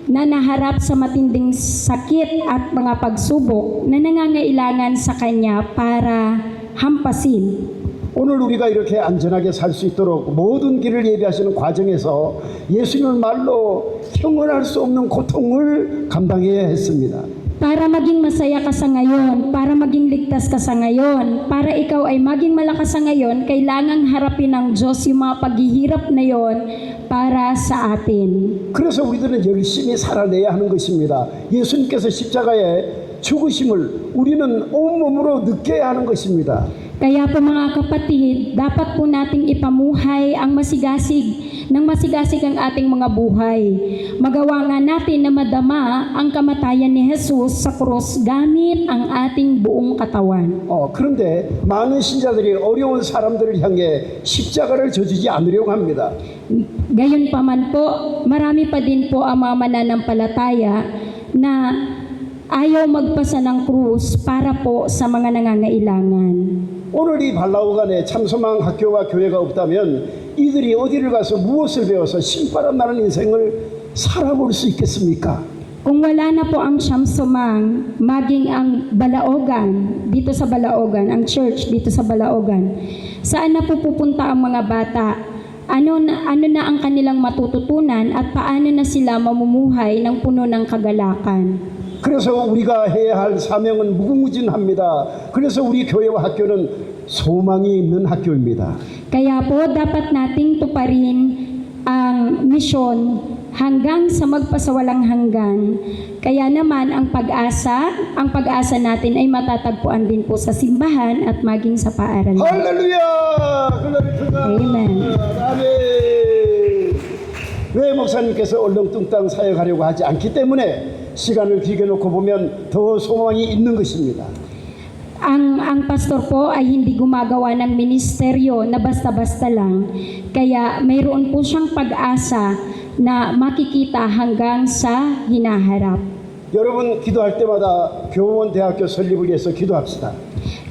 na naharap sa matinding sakit at mga pagsubok na nangangailangan sa kanya para hampasin. 오늘 우리가 이렇게 안전하게 살 수 있도록 모든 길을 예비하시는 과정에서 예수님은 말로 형언할 수 없는 고통을 감당해야 했습니다. Para maging masaya ka sa ngayon, para maging ligtas ka sa ngayon, para ikaw ay maging malakas sa ngayon, kailangang harapin ng Diyos yung mga paghihirap na yon para sa atin. 그래서 우리들은 열심히 살아내야 하는 것입니다. 예수님께서 십자가에 죽으심을 우리는 온몸으로 느껴야 하는 것입니다. Kaya po mga kapatid, dapat po nating ipamuhay ang masigasig, ng masigasig ang ating mga buhay. Magawa nga natin na madama ang kamatayan ni Jesus sa krus gamit ang ating buong katawan. 어, 그런데 많은 신자들이 어려운 사람들을 향해 십자가를 져주지 않으려고 합니다. Gayunpaman po, marami pa din po ang mga mananampalataya na ayaw magpasa ng krus para po sa mga nangangailangan. 오늘 이 발라우간에 참소망 학교와 교회가 없다면 이들이 어디를 가서 무엇을 배워서 신바람 나는 인생을 살아볼 수 있겠습니까? Kung wala na po ang Siyam Sumang, maging ang Balaogan, dito sa Balaogan, ang church dito sa Balaogan, saan na po pupunta ang mga bata? Ano na, ano na ang kanilang matututunan at paano na sila mamumuhay ng puno ng kagalakan? 그래서 우리가 해야 할 사명은 무궁무진합니다. 그래서 우리 교회와 학교는 소망이 있는 학교입니다. Kaya po, dapat nating tuparin ang misyon hanggang sa magpasawalang hanggan. Kaya naman, ang pag-asa, ang pag-asa natin ay matatagpuan din po sa simbahan at maging sa paaralan. 할렐루야! Glory to God! Amen. 아멘! 왜 목사님께서 얼렁뚱땅 사역하려고 하지 않기 때문에 시간을 길게 놓고 보면 더 소망이 있는 것입니다. Ang, ang pastor po ay hindi gumagawa ng ministeryo na basta-basta lang. Kaya mayroon po siyang pag-asa na makikita hanggang sa hinaharap. 여러분 기도할 때마다 교원 대학교 설립을 위해서 기도합시다.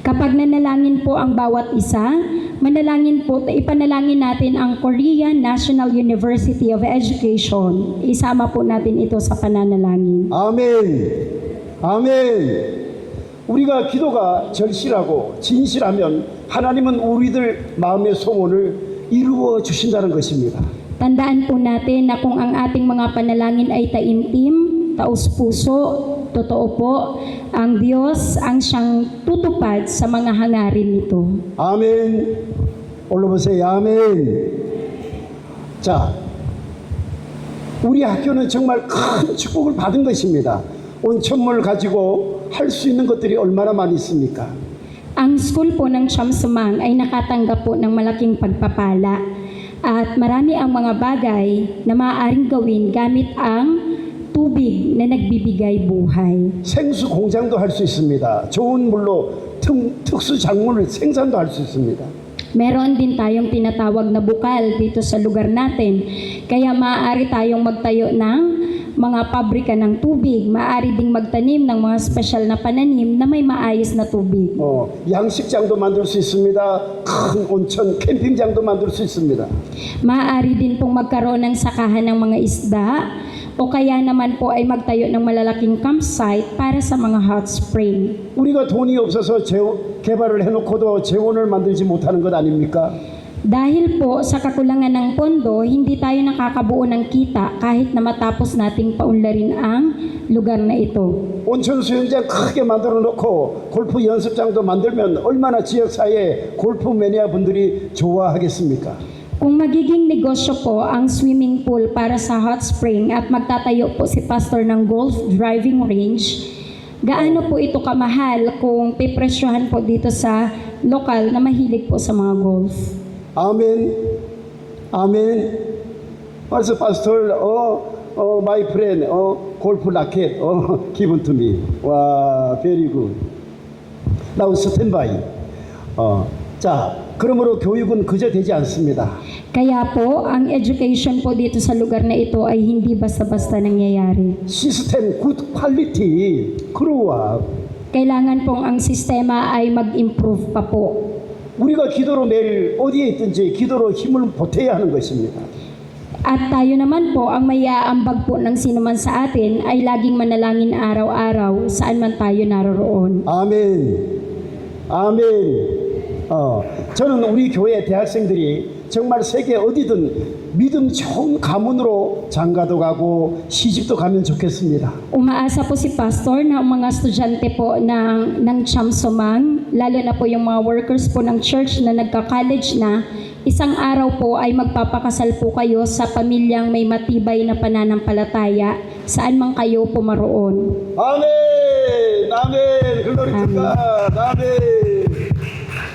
Kapag nanalangin po ang bawat isa, manalangin po, ipanalangin natin ang Korean National University of Education. Isama po natin ito sa pananalangin. 아멘. 아멘. 우리가 기도가 절실하고 진실하면 하나님은 우리들 마음의 소원을 이루어 주신다는 것입니다. Tandaan po natin na kung ang ating mga panalangin ay taimtim, taos-puso, totoo po, ang Diyos ang siyang tutupad sa mga hangarin nito. 아멘. 올로 보세요. 아멘. 자, 우리 학교는 정말 큰 축복을 받은 것입니다. 온천물 가지고 할 수 있는 것들이 얼마나 많이 있습니까? Ang school po ng Siyam Sumang ay nakatanggap po ng malaking pagpapala at marami ang mga bagay na maaaring gawin gamit ang tubig na nagbibigay buhay. 생수 공장도 할 수 있습니다. 좋은 물로 특, 특수 작물 생산도 할 수 있습니다. Meron din tayong tinatawag na bukal dito sa lugar natin. Kaya maaari tayong magtayo ng mga pabrika ng tubig. Maaari ding magtanim ng mga special na pananim na may maayos na tubig. 어, 양식장도 만들 수 있습니다. 큰 온천 캠핑장도 만들 수 있습니다. Maaari din pong magkaroon ng sakahan ng mga isda o kaya naman po ay magtayo ng malalaking campsite para sa mga hot spring. 우리가 돈이 없어서 재, 개발을 해놓고도 재원을 만들지 못하는 것 아닙니까? Dahil po sa kakulangan ng pondo, hindi tayo nakakabuo ng kita kahit na matapos nating paunlarin ang lugar na ito. 온천 수영장 크게 만들어 놓고 골프 연습장도 만들면 얼마나 지역사회에 골프 매니아 분들이 좋아하겠습니까? Kung magiging negosyo po ang swimming pool para sa hot spring at magtatayo po si Pastor ng golf driving range, gaano po ito kamahal kung pepresyohan po dito sa lokal na mahilig po sa mga golf? Amen. Amen. Also, Pastor, oh, oh, my friend, oh, golf racket, oh, given to me. Wow, very good. Now, stand by. 어, 자, 그러므로 교육은 그저 되지 않습니다. Kaya po, ang education po dito sa lugar na ito ay hindi basta-basta nangyayari. System, good quality, grow up. Kailangan pong ang sistema ay mag-improve pa po. 우리가 기도로 매일 어디에 있든지 기도로 힘을 보태야 하는 것입니다. At tayo naman po ang maiaambag po ng sinuman sa atin ay laging manalangin araw-araw saan man tayo naroroon. 아멘. 아멘. 어, 저는 우리 교회 대학생들이 정말 세계 어디든 믿음 좋은 가문으로 장가도 가고 시집도 가면 좋겠습니다. Umaasa po si Pastor na ang mga estudyante po ng, ng Chamsomang, lalo na po yung mga workers po ng church na nagka-college na, isang araw po ay magpapakasal po kayo sa pamilyang may matibay na pananampalataya saan man kayo pumaroon. 아멘. 아멘. Glory to God. 아멘.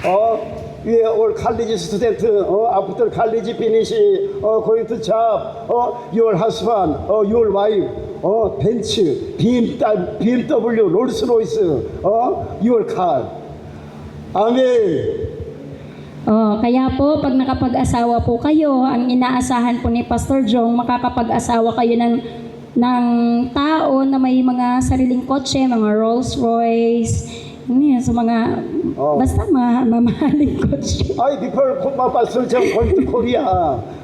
어, you are all college student. 어, after college finish, 어, going to job. 어, your husband, 어, your wife. 어, Benz, BMW, Rolls Royce. 어, your car. 아멘. Oh, kaya po, pag nakapag-asawa po kayo, ang inaasahan po ni Pastor Jong, makakapag-asawa kayo ng, ng tao na may mga sariling kotse, mga Rolls Royce, ano yun, sa mga, Oh. basta mga mamahaling kotse. I before my pastor John going to Korea,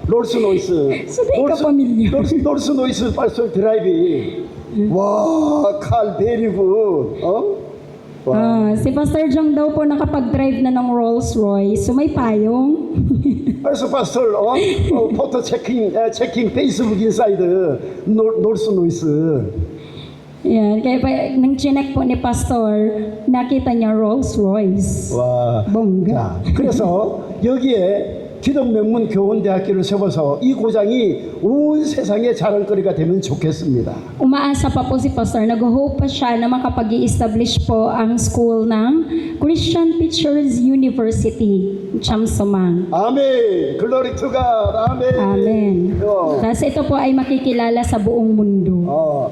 Rolls Royce. Sabi ka, pamilya. Rolls, Rolls Royce pastor drive. 와, car very good. 어? 와. Ah, si Pastor Jong daw po nakapag-drive na ng Rolls Royce, so may payong. 그래서 pastor, 어? 어, photo checking, 에, checking Facebook inside Rolls Royce. Yan, kaya pa, nang chinek po ni Pastor, nakita niya Rolls Royce. 와. Bongga. 자, 그래서 여기에 기독명문 교원대학교를 세워서 이 고장이 온 세상의 자랑거리가 되면 좋겠습니다. Umaasa pa po si Pastor, nag-hope pa siya na makapag-i-establish po ang school ng Christian Teachers University, Chamsomang. 아멘. Glory to God. 아멘. Amen. 어. Kasi ito po ay makikilala sa buong mundo. 어,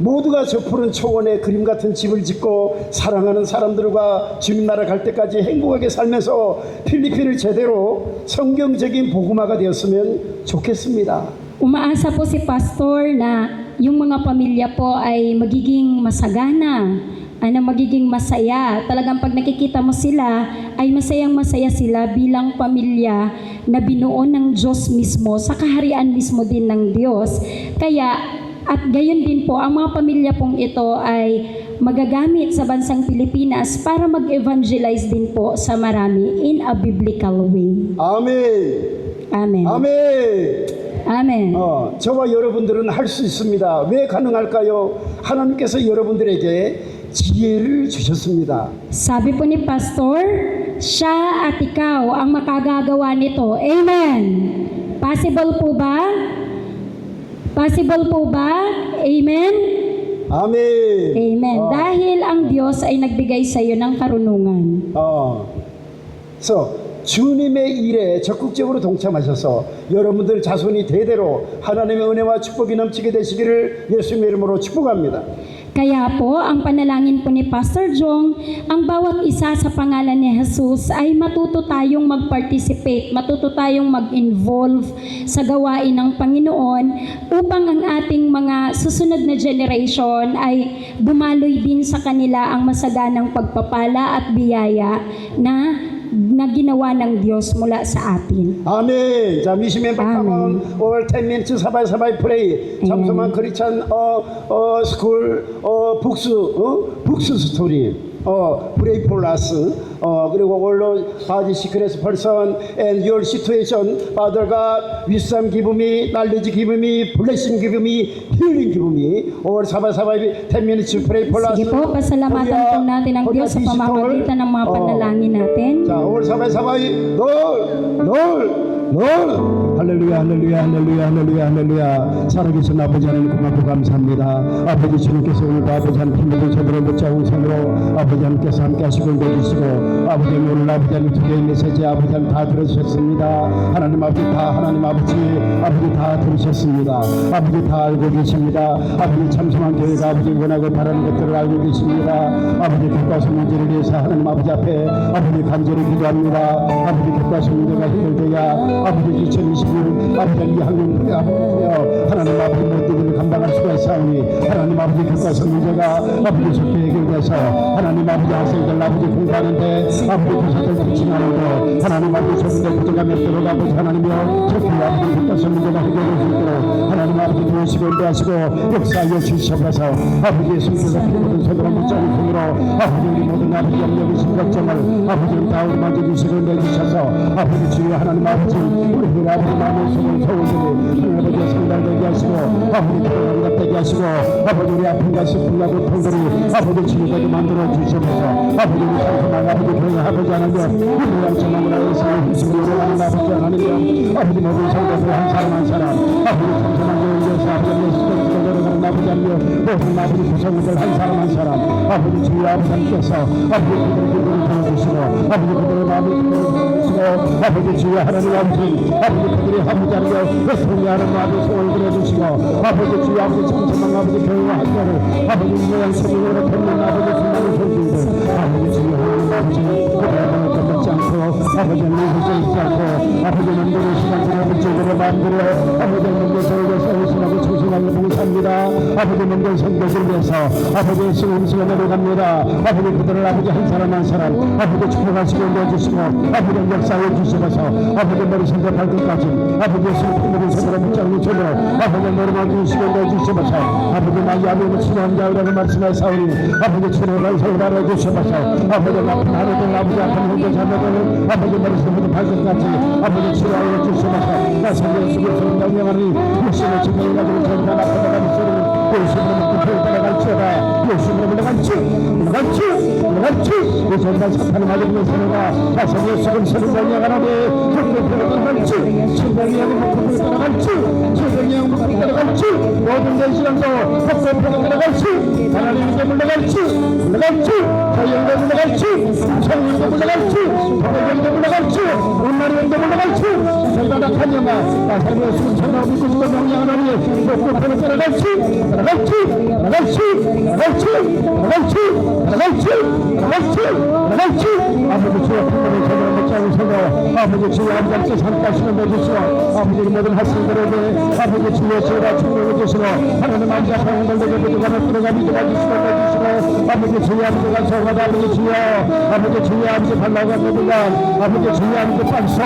모두가 저 푸른 초원에 그림 같은 집을 짓고 사랑하는 사람들과 주님 나라 갈 때까지 행복하게 살면서 필리핀을 제대로 성경적인 복음화가 되었으면 좋겠습니다. Umaasa po si Pastor na yung mga pamilya po ay magiging masagana, ano, magiging masaya. Talagang pag nakikita mo sila, ay masayang-masaya sila bilang pamilya na binuo ng Diyos mismo, sa kaharian mismo din ng Diyos. Kaya, at gayon din po, ang mga pamilya pong ito ay magagamit sa bansang Pilipinas para mag-evangelize din po sa marami in a biblical way. 아멘. Amen. 아멘. Amen. 어, 저와 여러분들은 할 수 있습니다. 왜 가능할까요? 하나님께서 여러분들에게 지혜를 주셨습니다. Sabi po ni Pastor, siya at ikaw ang makagagawa nito. Amen. Possible po ba? Possible po ba? Amen? 아멘. Amen. 어, Dahil ang Diyos ay nagbigay sa iyo ng karunungan. 어. 그래서 주님의 일에 적극적으로 동참하셔서 여러분들 자손이 대대로 하나님의 은혜와 축복이 넘치게 되시기를 예수님의 이름으로 축복합니다. Kaya po, ang panalangin po ni Pastor Jong, ang bawat isa sa pangalan ni Jesus ay matuto tayong mag-participate, matuto tayong mag-involve sa gawain ng Panginoon upang ang ating mga susunod na generation ay dumaloy din sa kanila ang masaganang pagpapala at biyaya na, na ginawa ng Diyos mula sa atin. 아멘. 자, 미시맨 아멘. Over ten minutes 사바이 사바이 pray. 음. 잠수만 크리스찬 어, 어, school 어, books 어, books story. 어, pray for us. 어, 그리고 all those secret person and your situation, Father God, wisdom give me, knowledge give me, blessing give me, healing give me. Over 사바이 사바이 ten minutes pray for us. Sige po, pasalamatan po natin ang Diyos sa pamamagitan ng mga panalangin natin. 자, over 사바이 사바이 Lord, Lord. Lord! Hallelujah, hallelujah, hallelujah, hallelujah, hallelujah. 살아계신 아버지 하나님, 고맙고 감사합니다. 아버지, 주님께서 오늘도 아버지 하나님, 힘든 손으로, 묻지 않은 손으로 아버지 하나님께서 함께 하시고 인도해 주시고, 아버지 하나님, 오늘 아버지 하나님, 두 개의 메시지 아버지 하나님 다 들어주셨습니다. 하나님 아버지 다, 하나님 아버지, 아버지 다 들으셨습니다. 아버지 다 알고 계십니다. 아버지, 참sam한 교회가 아버지 원하고 바라는 것들을 알고 계십니다. 아버지, 교과 문제를 위해서 하나님 아버지 앞에 아버지 간절히 기도합니다. 아버지, 교과 문제가 해결돼야 아버지, 이천이십일 아버지 이 학년들이 아버지 되어 하나님 아버지 모든 일을 감당할 수가 있사오니, 하나님 아버지, 교과 문제가 아버지 속히 해결돼서 하나님 아버지 학생들 아버지 공부하는데 아버지 교사들 지칭하는데 하나님 아버지 조금 더 부족함이 없도록 아버지 하나님이여, 속히 아버지 교과 문제가 해결될 수 있도록 하나님 아버지 도우시고 인도하시고 역사하여 주시옵소서. 아버지, 예수님께서 피 묻은 손으로, 묻지 않은 손으로 아버지, 우리 모든 아버지, 염려의 심각점을 아버지, 다 만져주시고 인도해 주셔서 아버지, 주여 하나님 아버지, 우리 아버지, 마음의 소원, 소원들이 하나님 아버지, 성장되게 하시고 아버지, 아름답게 하시고 아버지, 우리 아픔과 슬픔과 고통들이 아버지, 치유되게 만들어 주시옵소서. 아버지, 우리 상상한 아버지, 교회 아버지 하나님, 우리 양천한 나라의 삶을 humble 하는 아버지 하나님, 아버지, 모든 성도들 한 사람 한 사람 아버지, samsamang Dios, apoy ng Espiritu Santo, ng apoy ng Dios, apoy ng Espiritu Santo, 한 사람 한 사람, 아버지 주여, 아버지 하나님께서, 아버지 그들을 기도를 들어주시고, 아버지 그들의 마음을 기도를 들어주시고, 아버지 주여, 하나님 아버지, 아버지 그들의 아버지 하나님, 고통하는 마음의 소원을 들어주시고, 아버지 주여, 아버지 samsamang 아버지 교회와 학교를, 아버지 모양 소명으로 뵙는 아버지 수많은 성도들, 아버지 주여, 하나님 아버지, 그들의 마음을 ปิด지 않고, 아버지, 눈을 감지 않고, 아버지, 맘대로 시간대로, 아버지, 그들의 마음대로, 아버지, 맘대로 서로를 서로 신하고 충성하게 봉사합니다. 아버지, 맘대로 선교를 위해서, 아버지, 예수님, 시간으로 갑니다. 아버지, 그들을, 아버지, 한 사람 한 사람, 아버지, 축복하시고 인도해 주시고, 아버지, 역사해 주시옵소서. 아버지, 머리부터 발끝까지, 아버지, 예수님, 피 묻은 손으로, 묻지 않는 손으로, 아버지, 내려와 주시고 인도해 주시옵소서. 아버지, 말미암아 치료한 자라고 말씀하사오니, 아버지, 치료를 서울하여 주시옵소서. 아버지, 아픈 하루들, 아버지, 아픈 형제 자매들, 아버지, 머리부터 발끝까지, 아버지, 치료하여 주시옵소서. 나사렛 예수의 이름으로 명령하니, 육신의 질병이 가지고 전다, 나타나는 소리는 예수님으로 믿고 배에 따라갈지어다. 예수님으로 물러갈지, 물러갈지, 물러갈지. 이 전다 사탄의 마귀, 물러서라. 나사렛 예수의 이름으로 명령하니, 흑暗물러갈지, 질병이 흑暗물러갈지, 질병이 흑暗물러갈지, 모든 내 시간도 흑暗물러갈지, 하나님의 물러갈지, 물러갈지, 저희 영도 물러갈지, 성령도 물러갈지, 성령도 물러갈지, 온나리 영도 물러갈지, 저희가 다 간영아, 나사렛 예수는 천하고 믿고 싶은 명령하나니, 흑暗물러갈지, 물러갈지, 물러갈지, 물러갈지, 물러갈지, 물러갈지, 물러갈지. 아버지 주여, 피 묻은 손으로 묻지 않으소서. 아버지 주여, 아버지 함께 산까지 내주시고, 아버지 모든 학생들에게 아버지 주여, 제가 축복해 주시고, 하나님 아버지 앞에 오늘도 예배도 가는 들어가 믿음 주시고, 내주시고, 아버지 주여, 아버지 감사합니다. 아버지 주여, 아버지 주여, 아버지 발라가 모두가, 아버지 주여, 아버지 방송,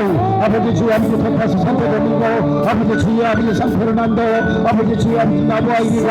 아버지 주여, 아버지 texas Santo Domingo, 아버지 주여, 아버지 San Fernando, 아버지 주여, 아버지 나부아 이리가,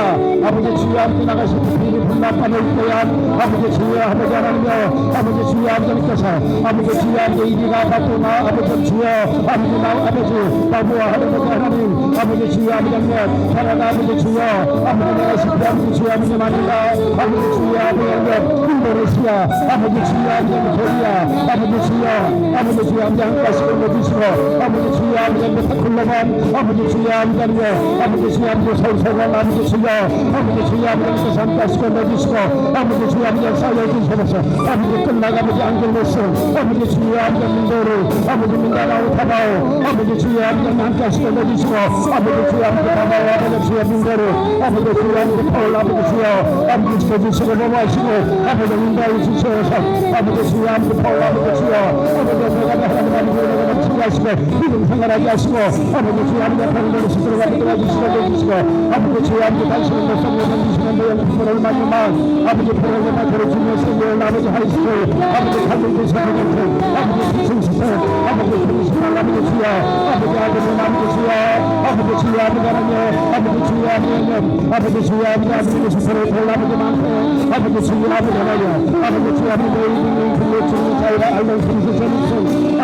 아버지 주여, 아버지 나가시 TV 분나 panay ko yan. 아버지 주여, 아버지 하나님이여, 아버지 주여, 아버지 하나님께서, 아버지 주여, 아버지 이리가 바꾸나, 아버지 주여, 아버지 나, 아버지 나부아 하나님, 아버지 주여, 아버지 하나님, 사랑하는 아버지 주여, 아버지 나가시 TV, 아버지 주여, 아버지 마닐라, 아버지 주여, 아버지 하나님, 인도네시아, 아버지 주여, 아버지 하나님, 코리아, 아버지 주여, 아버지 주여, 아버지 하나님, 가시고 모두시고, 아버지 주여, 아버지 하나님, 다 굴러만, 아버지 주여, 아버지 하나님, 아버지 주여, 아버지 서울서울, 아버지 주여, 아버지 주여, 아버지 하나님, 다 산까지 건너주시고, 아버지 주여, 아버지 하나님, 사역해 주시옵소서. 아버지 끝나가 아버지 안경 말씀, 아버지 주여, 아버지 Mindoro, 아버지 Mindanao, Davao, 아버지 주여, 아버지 하나님, 다 산까지 건너주시고, 아버지 주여, 아버지 Davao, 아버지 주여, Mindoro, 아버지 주여, 아버지 Paul, 아버지 주여, 아버지 지켜주시고 보호하시고, 아버지 인도하여 주시옵소서. 아버지 주여, 아버지 Paul, 아버지 주여, 아버지 내가 하나님 아버지 내가 치유하시고, 믿음 생활하게 하시고, 아버지 주여, 아버지 앞에 오늘 스스로가 믿어주시고, 도와주시고, 아버지 주여, 아버지 당신의 백성을 만드시는 내 영광을 마지막 아버지, 프로그램 앞으로 주님의 생명을 아버지 하이스쿨, 아버지, 아버지, 아버지, 아버지, 아버지, 아버지 주여, 아버지, 아버지, 아버지 주여, 아버지 주여, 아버지 하나님, 아버지 주여, 아버지 하나님, 아버지 주여, 아버지, 아버지, 스스로 돌아보지 않고, 아버지 주여, 아버지 하나님, 아버지 주여, 아버지, 이, 이, 이, 이, 이, 이, 이, 이, 이, 이, 이,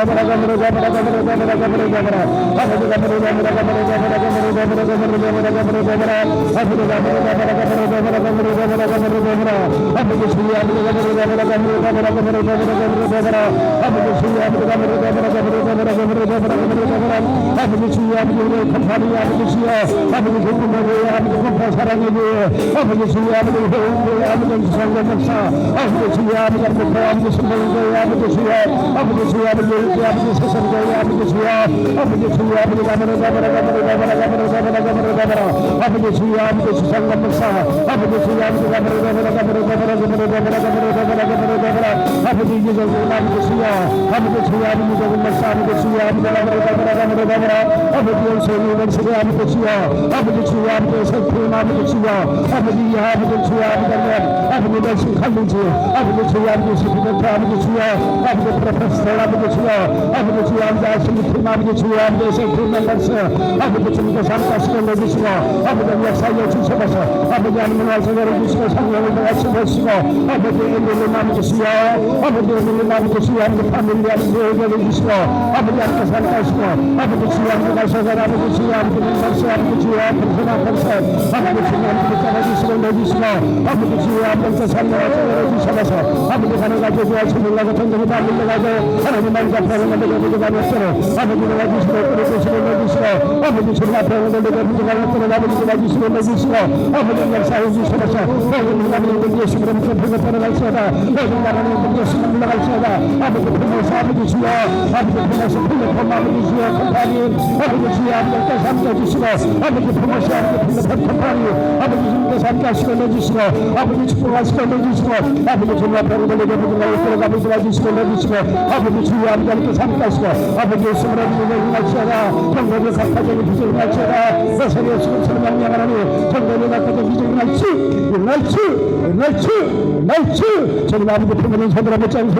Sa mga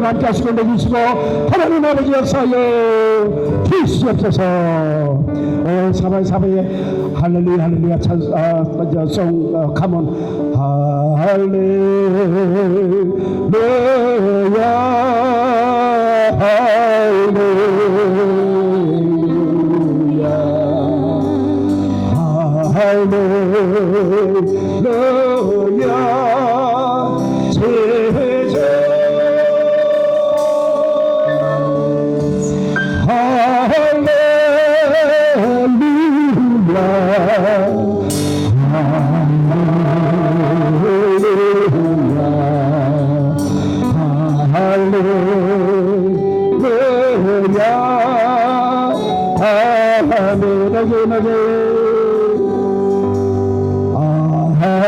mga pagkakas ko na Diyos ko, pananinaw na Diyos sa'yo. Peace, Diyos ko. Oh, sabay-sabay. Hallelujah, hallelujah. Chance, uh, song, uh, come on. Hallelujah, hallelujah, hallelujah.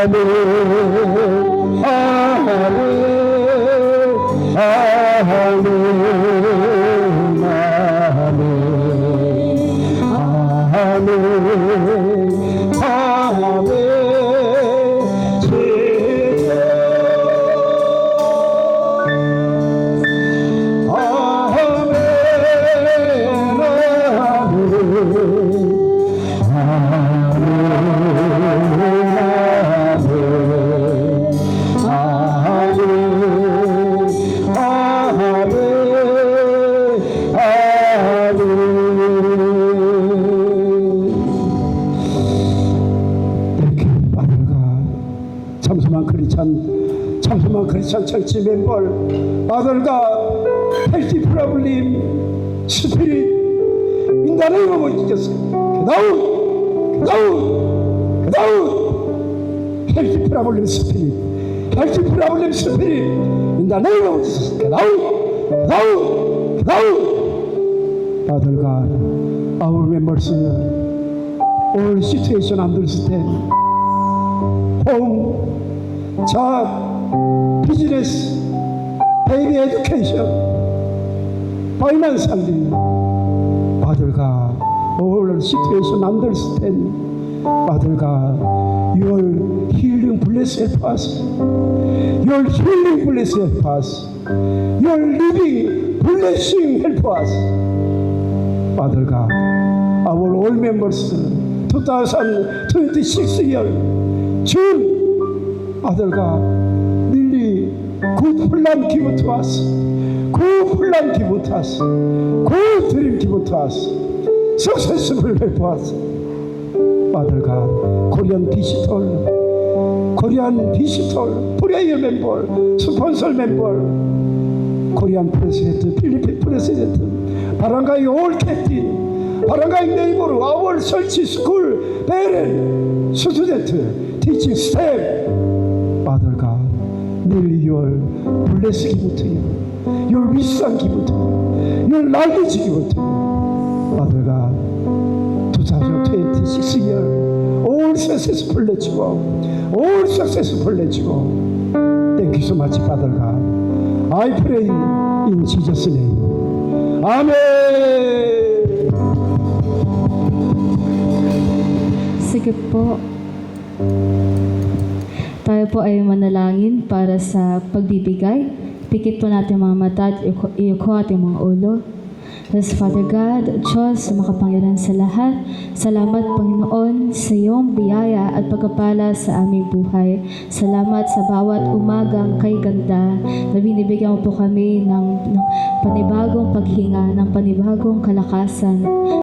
Amen. Amen. Amen. Amen. Amen. Thank you, Father God. Samsumang Christian, Samsumang Christian Church member, Father God, healthy problem, spirit, in the name of Jesus, get out, get out, get out. Healthy problem spirit, healthy problem spirit, in the name of Jesus, get out, get out, get out. Father God, our members, all situation understand. Home, job, business, baby education, financially. Father God, all situation understand. Father God, your healing bless help us. Your healing bless help us. Your living blessing help us. Father God, our all members, two thousand twenty-six year, June, Father God, really good plan given to us. Good plan given to us. Good dream given to us. Successful help us. Father God, Korean visitor, Korean visitor, prayer member, sponsor member, Korean president, Philippine president, barangay hall captain, barangay neighbor, our church school, parent, student, teaching staff. Father God, may your blessing given to you. Your wisdom given to me. Your knowledge given to me. Father God, two thousand twenty-six year, all successful let you go. All successful let you go. Thank you so much, Father God. I pray in Jesus' name. Amen. Sige po. Tayo po ay manalangin para sa pagbibigay. Pikit po natin mga mata at iyuko, iyuko ating mga ulo. Yes, Father God, Diyos, makapangyarihan sa lahat, salamat, Panginoon, sa iyong biyaya at pagkapala sa aming buhay. Salamat sa bawat umagang kay ganda na binibigyan mo po kami ng, ng panibagong paghinga, ng panibagong kalakasan.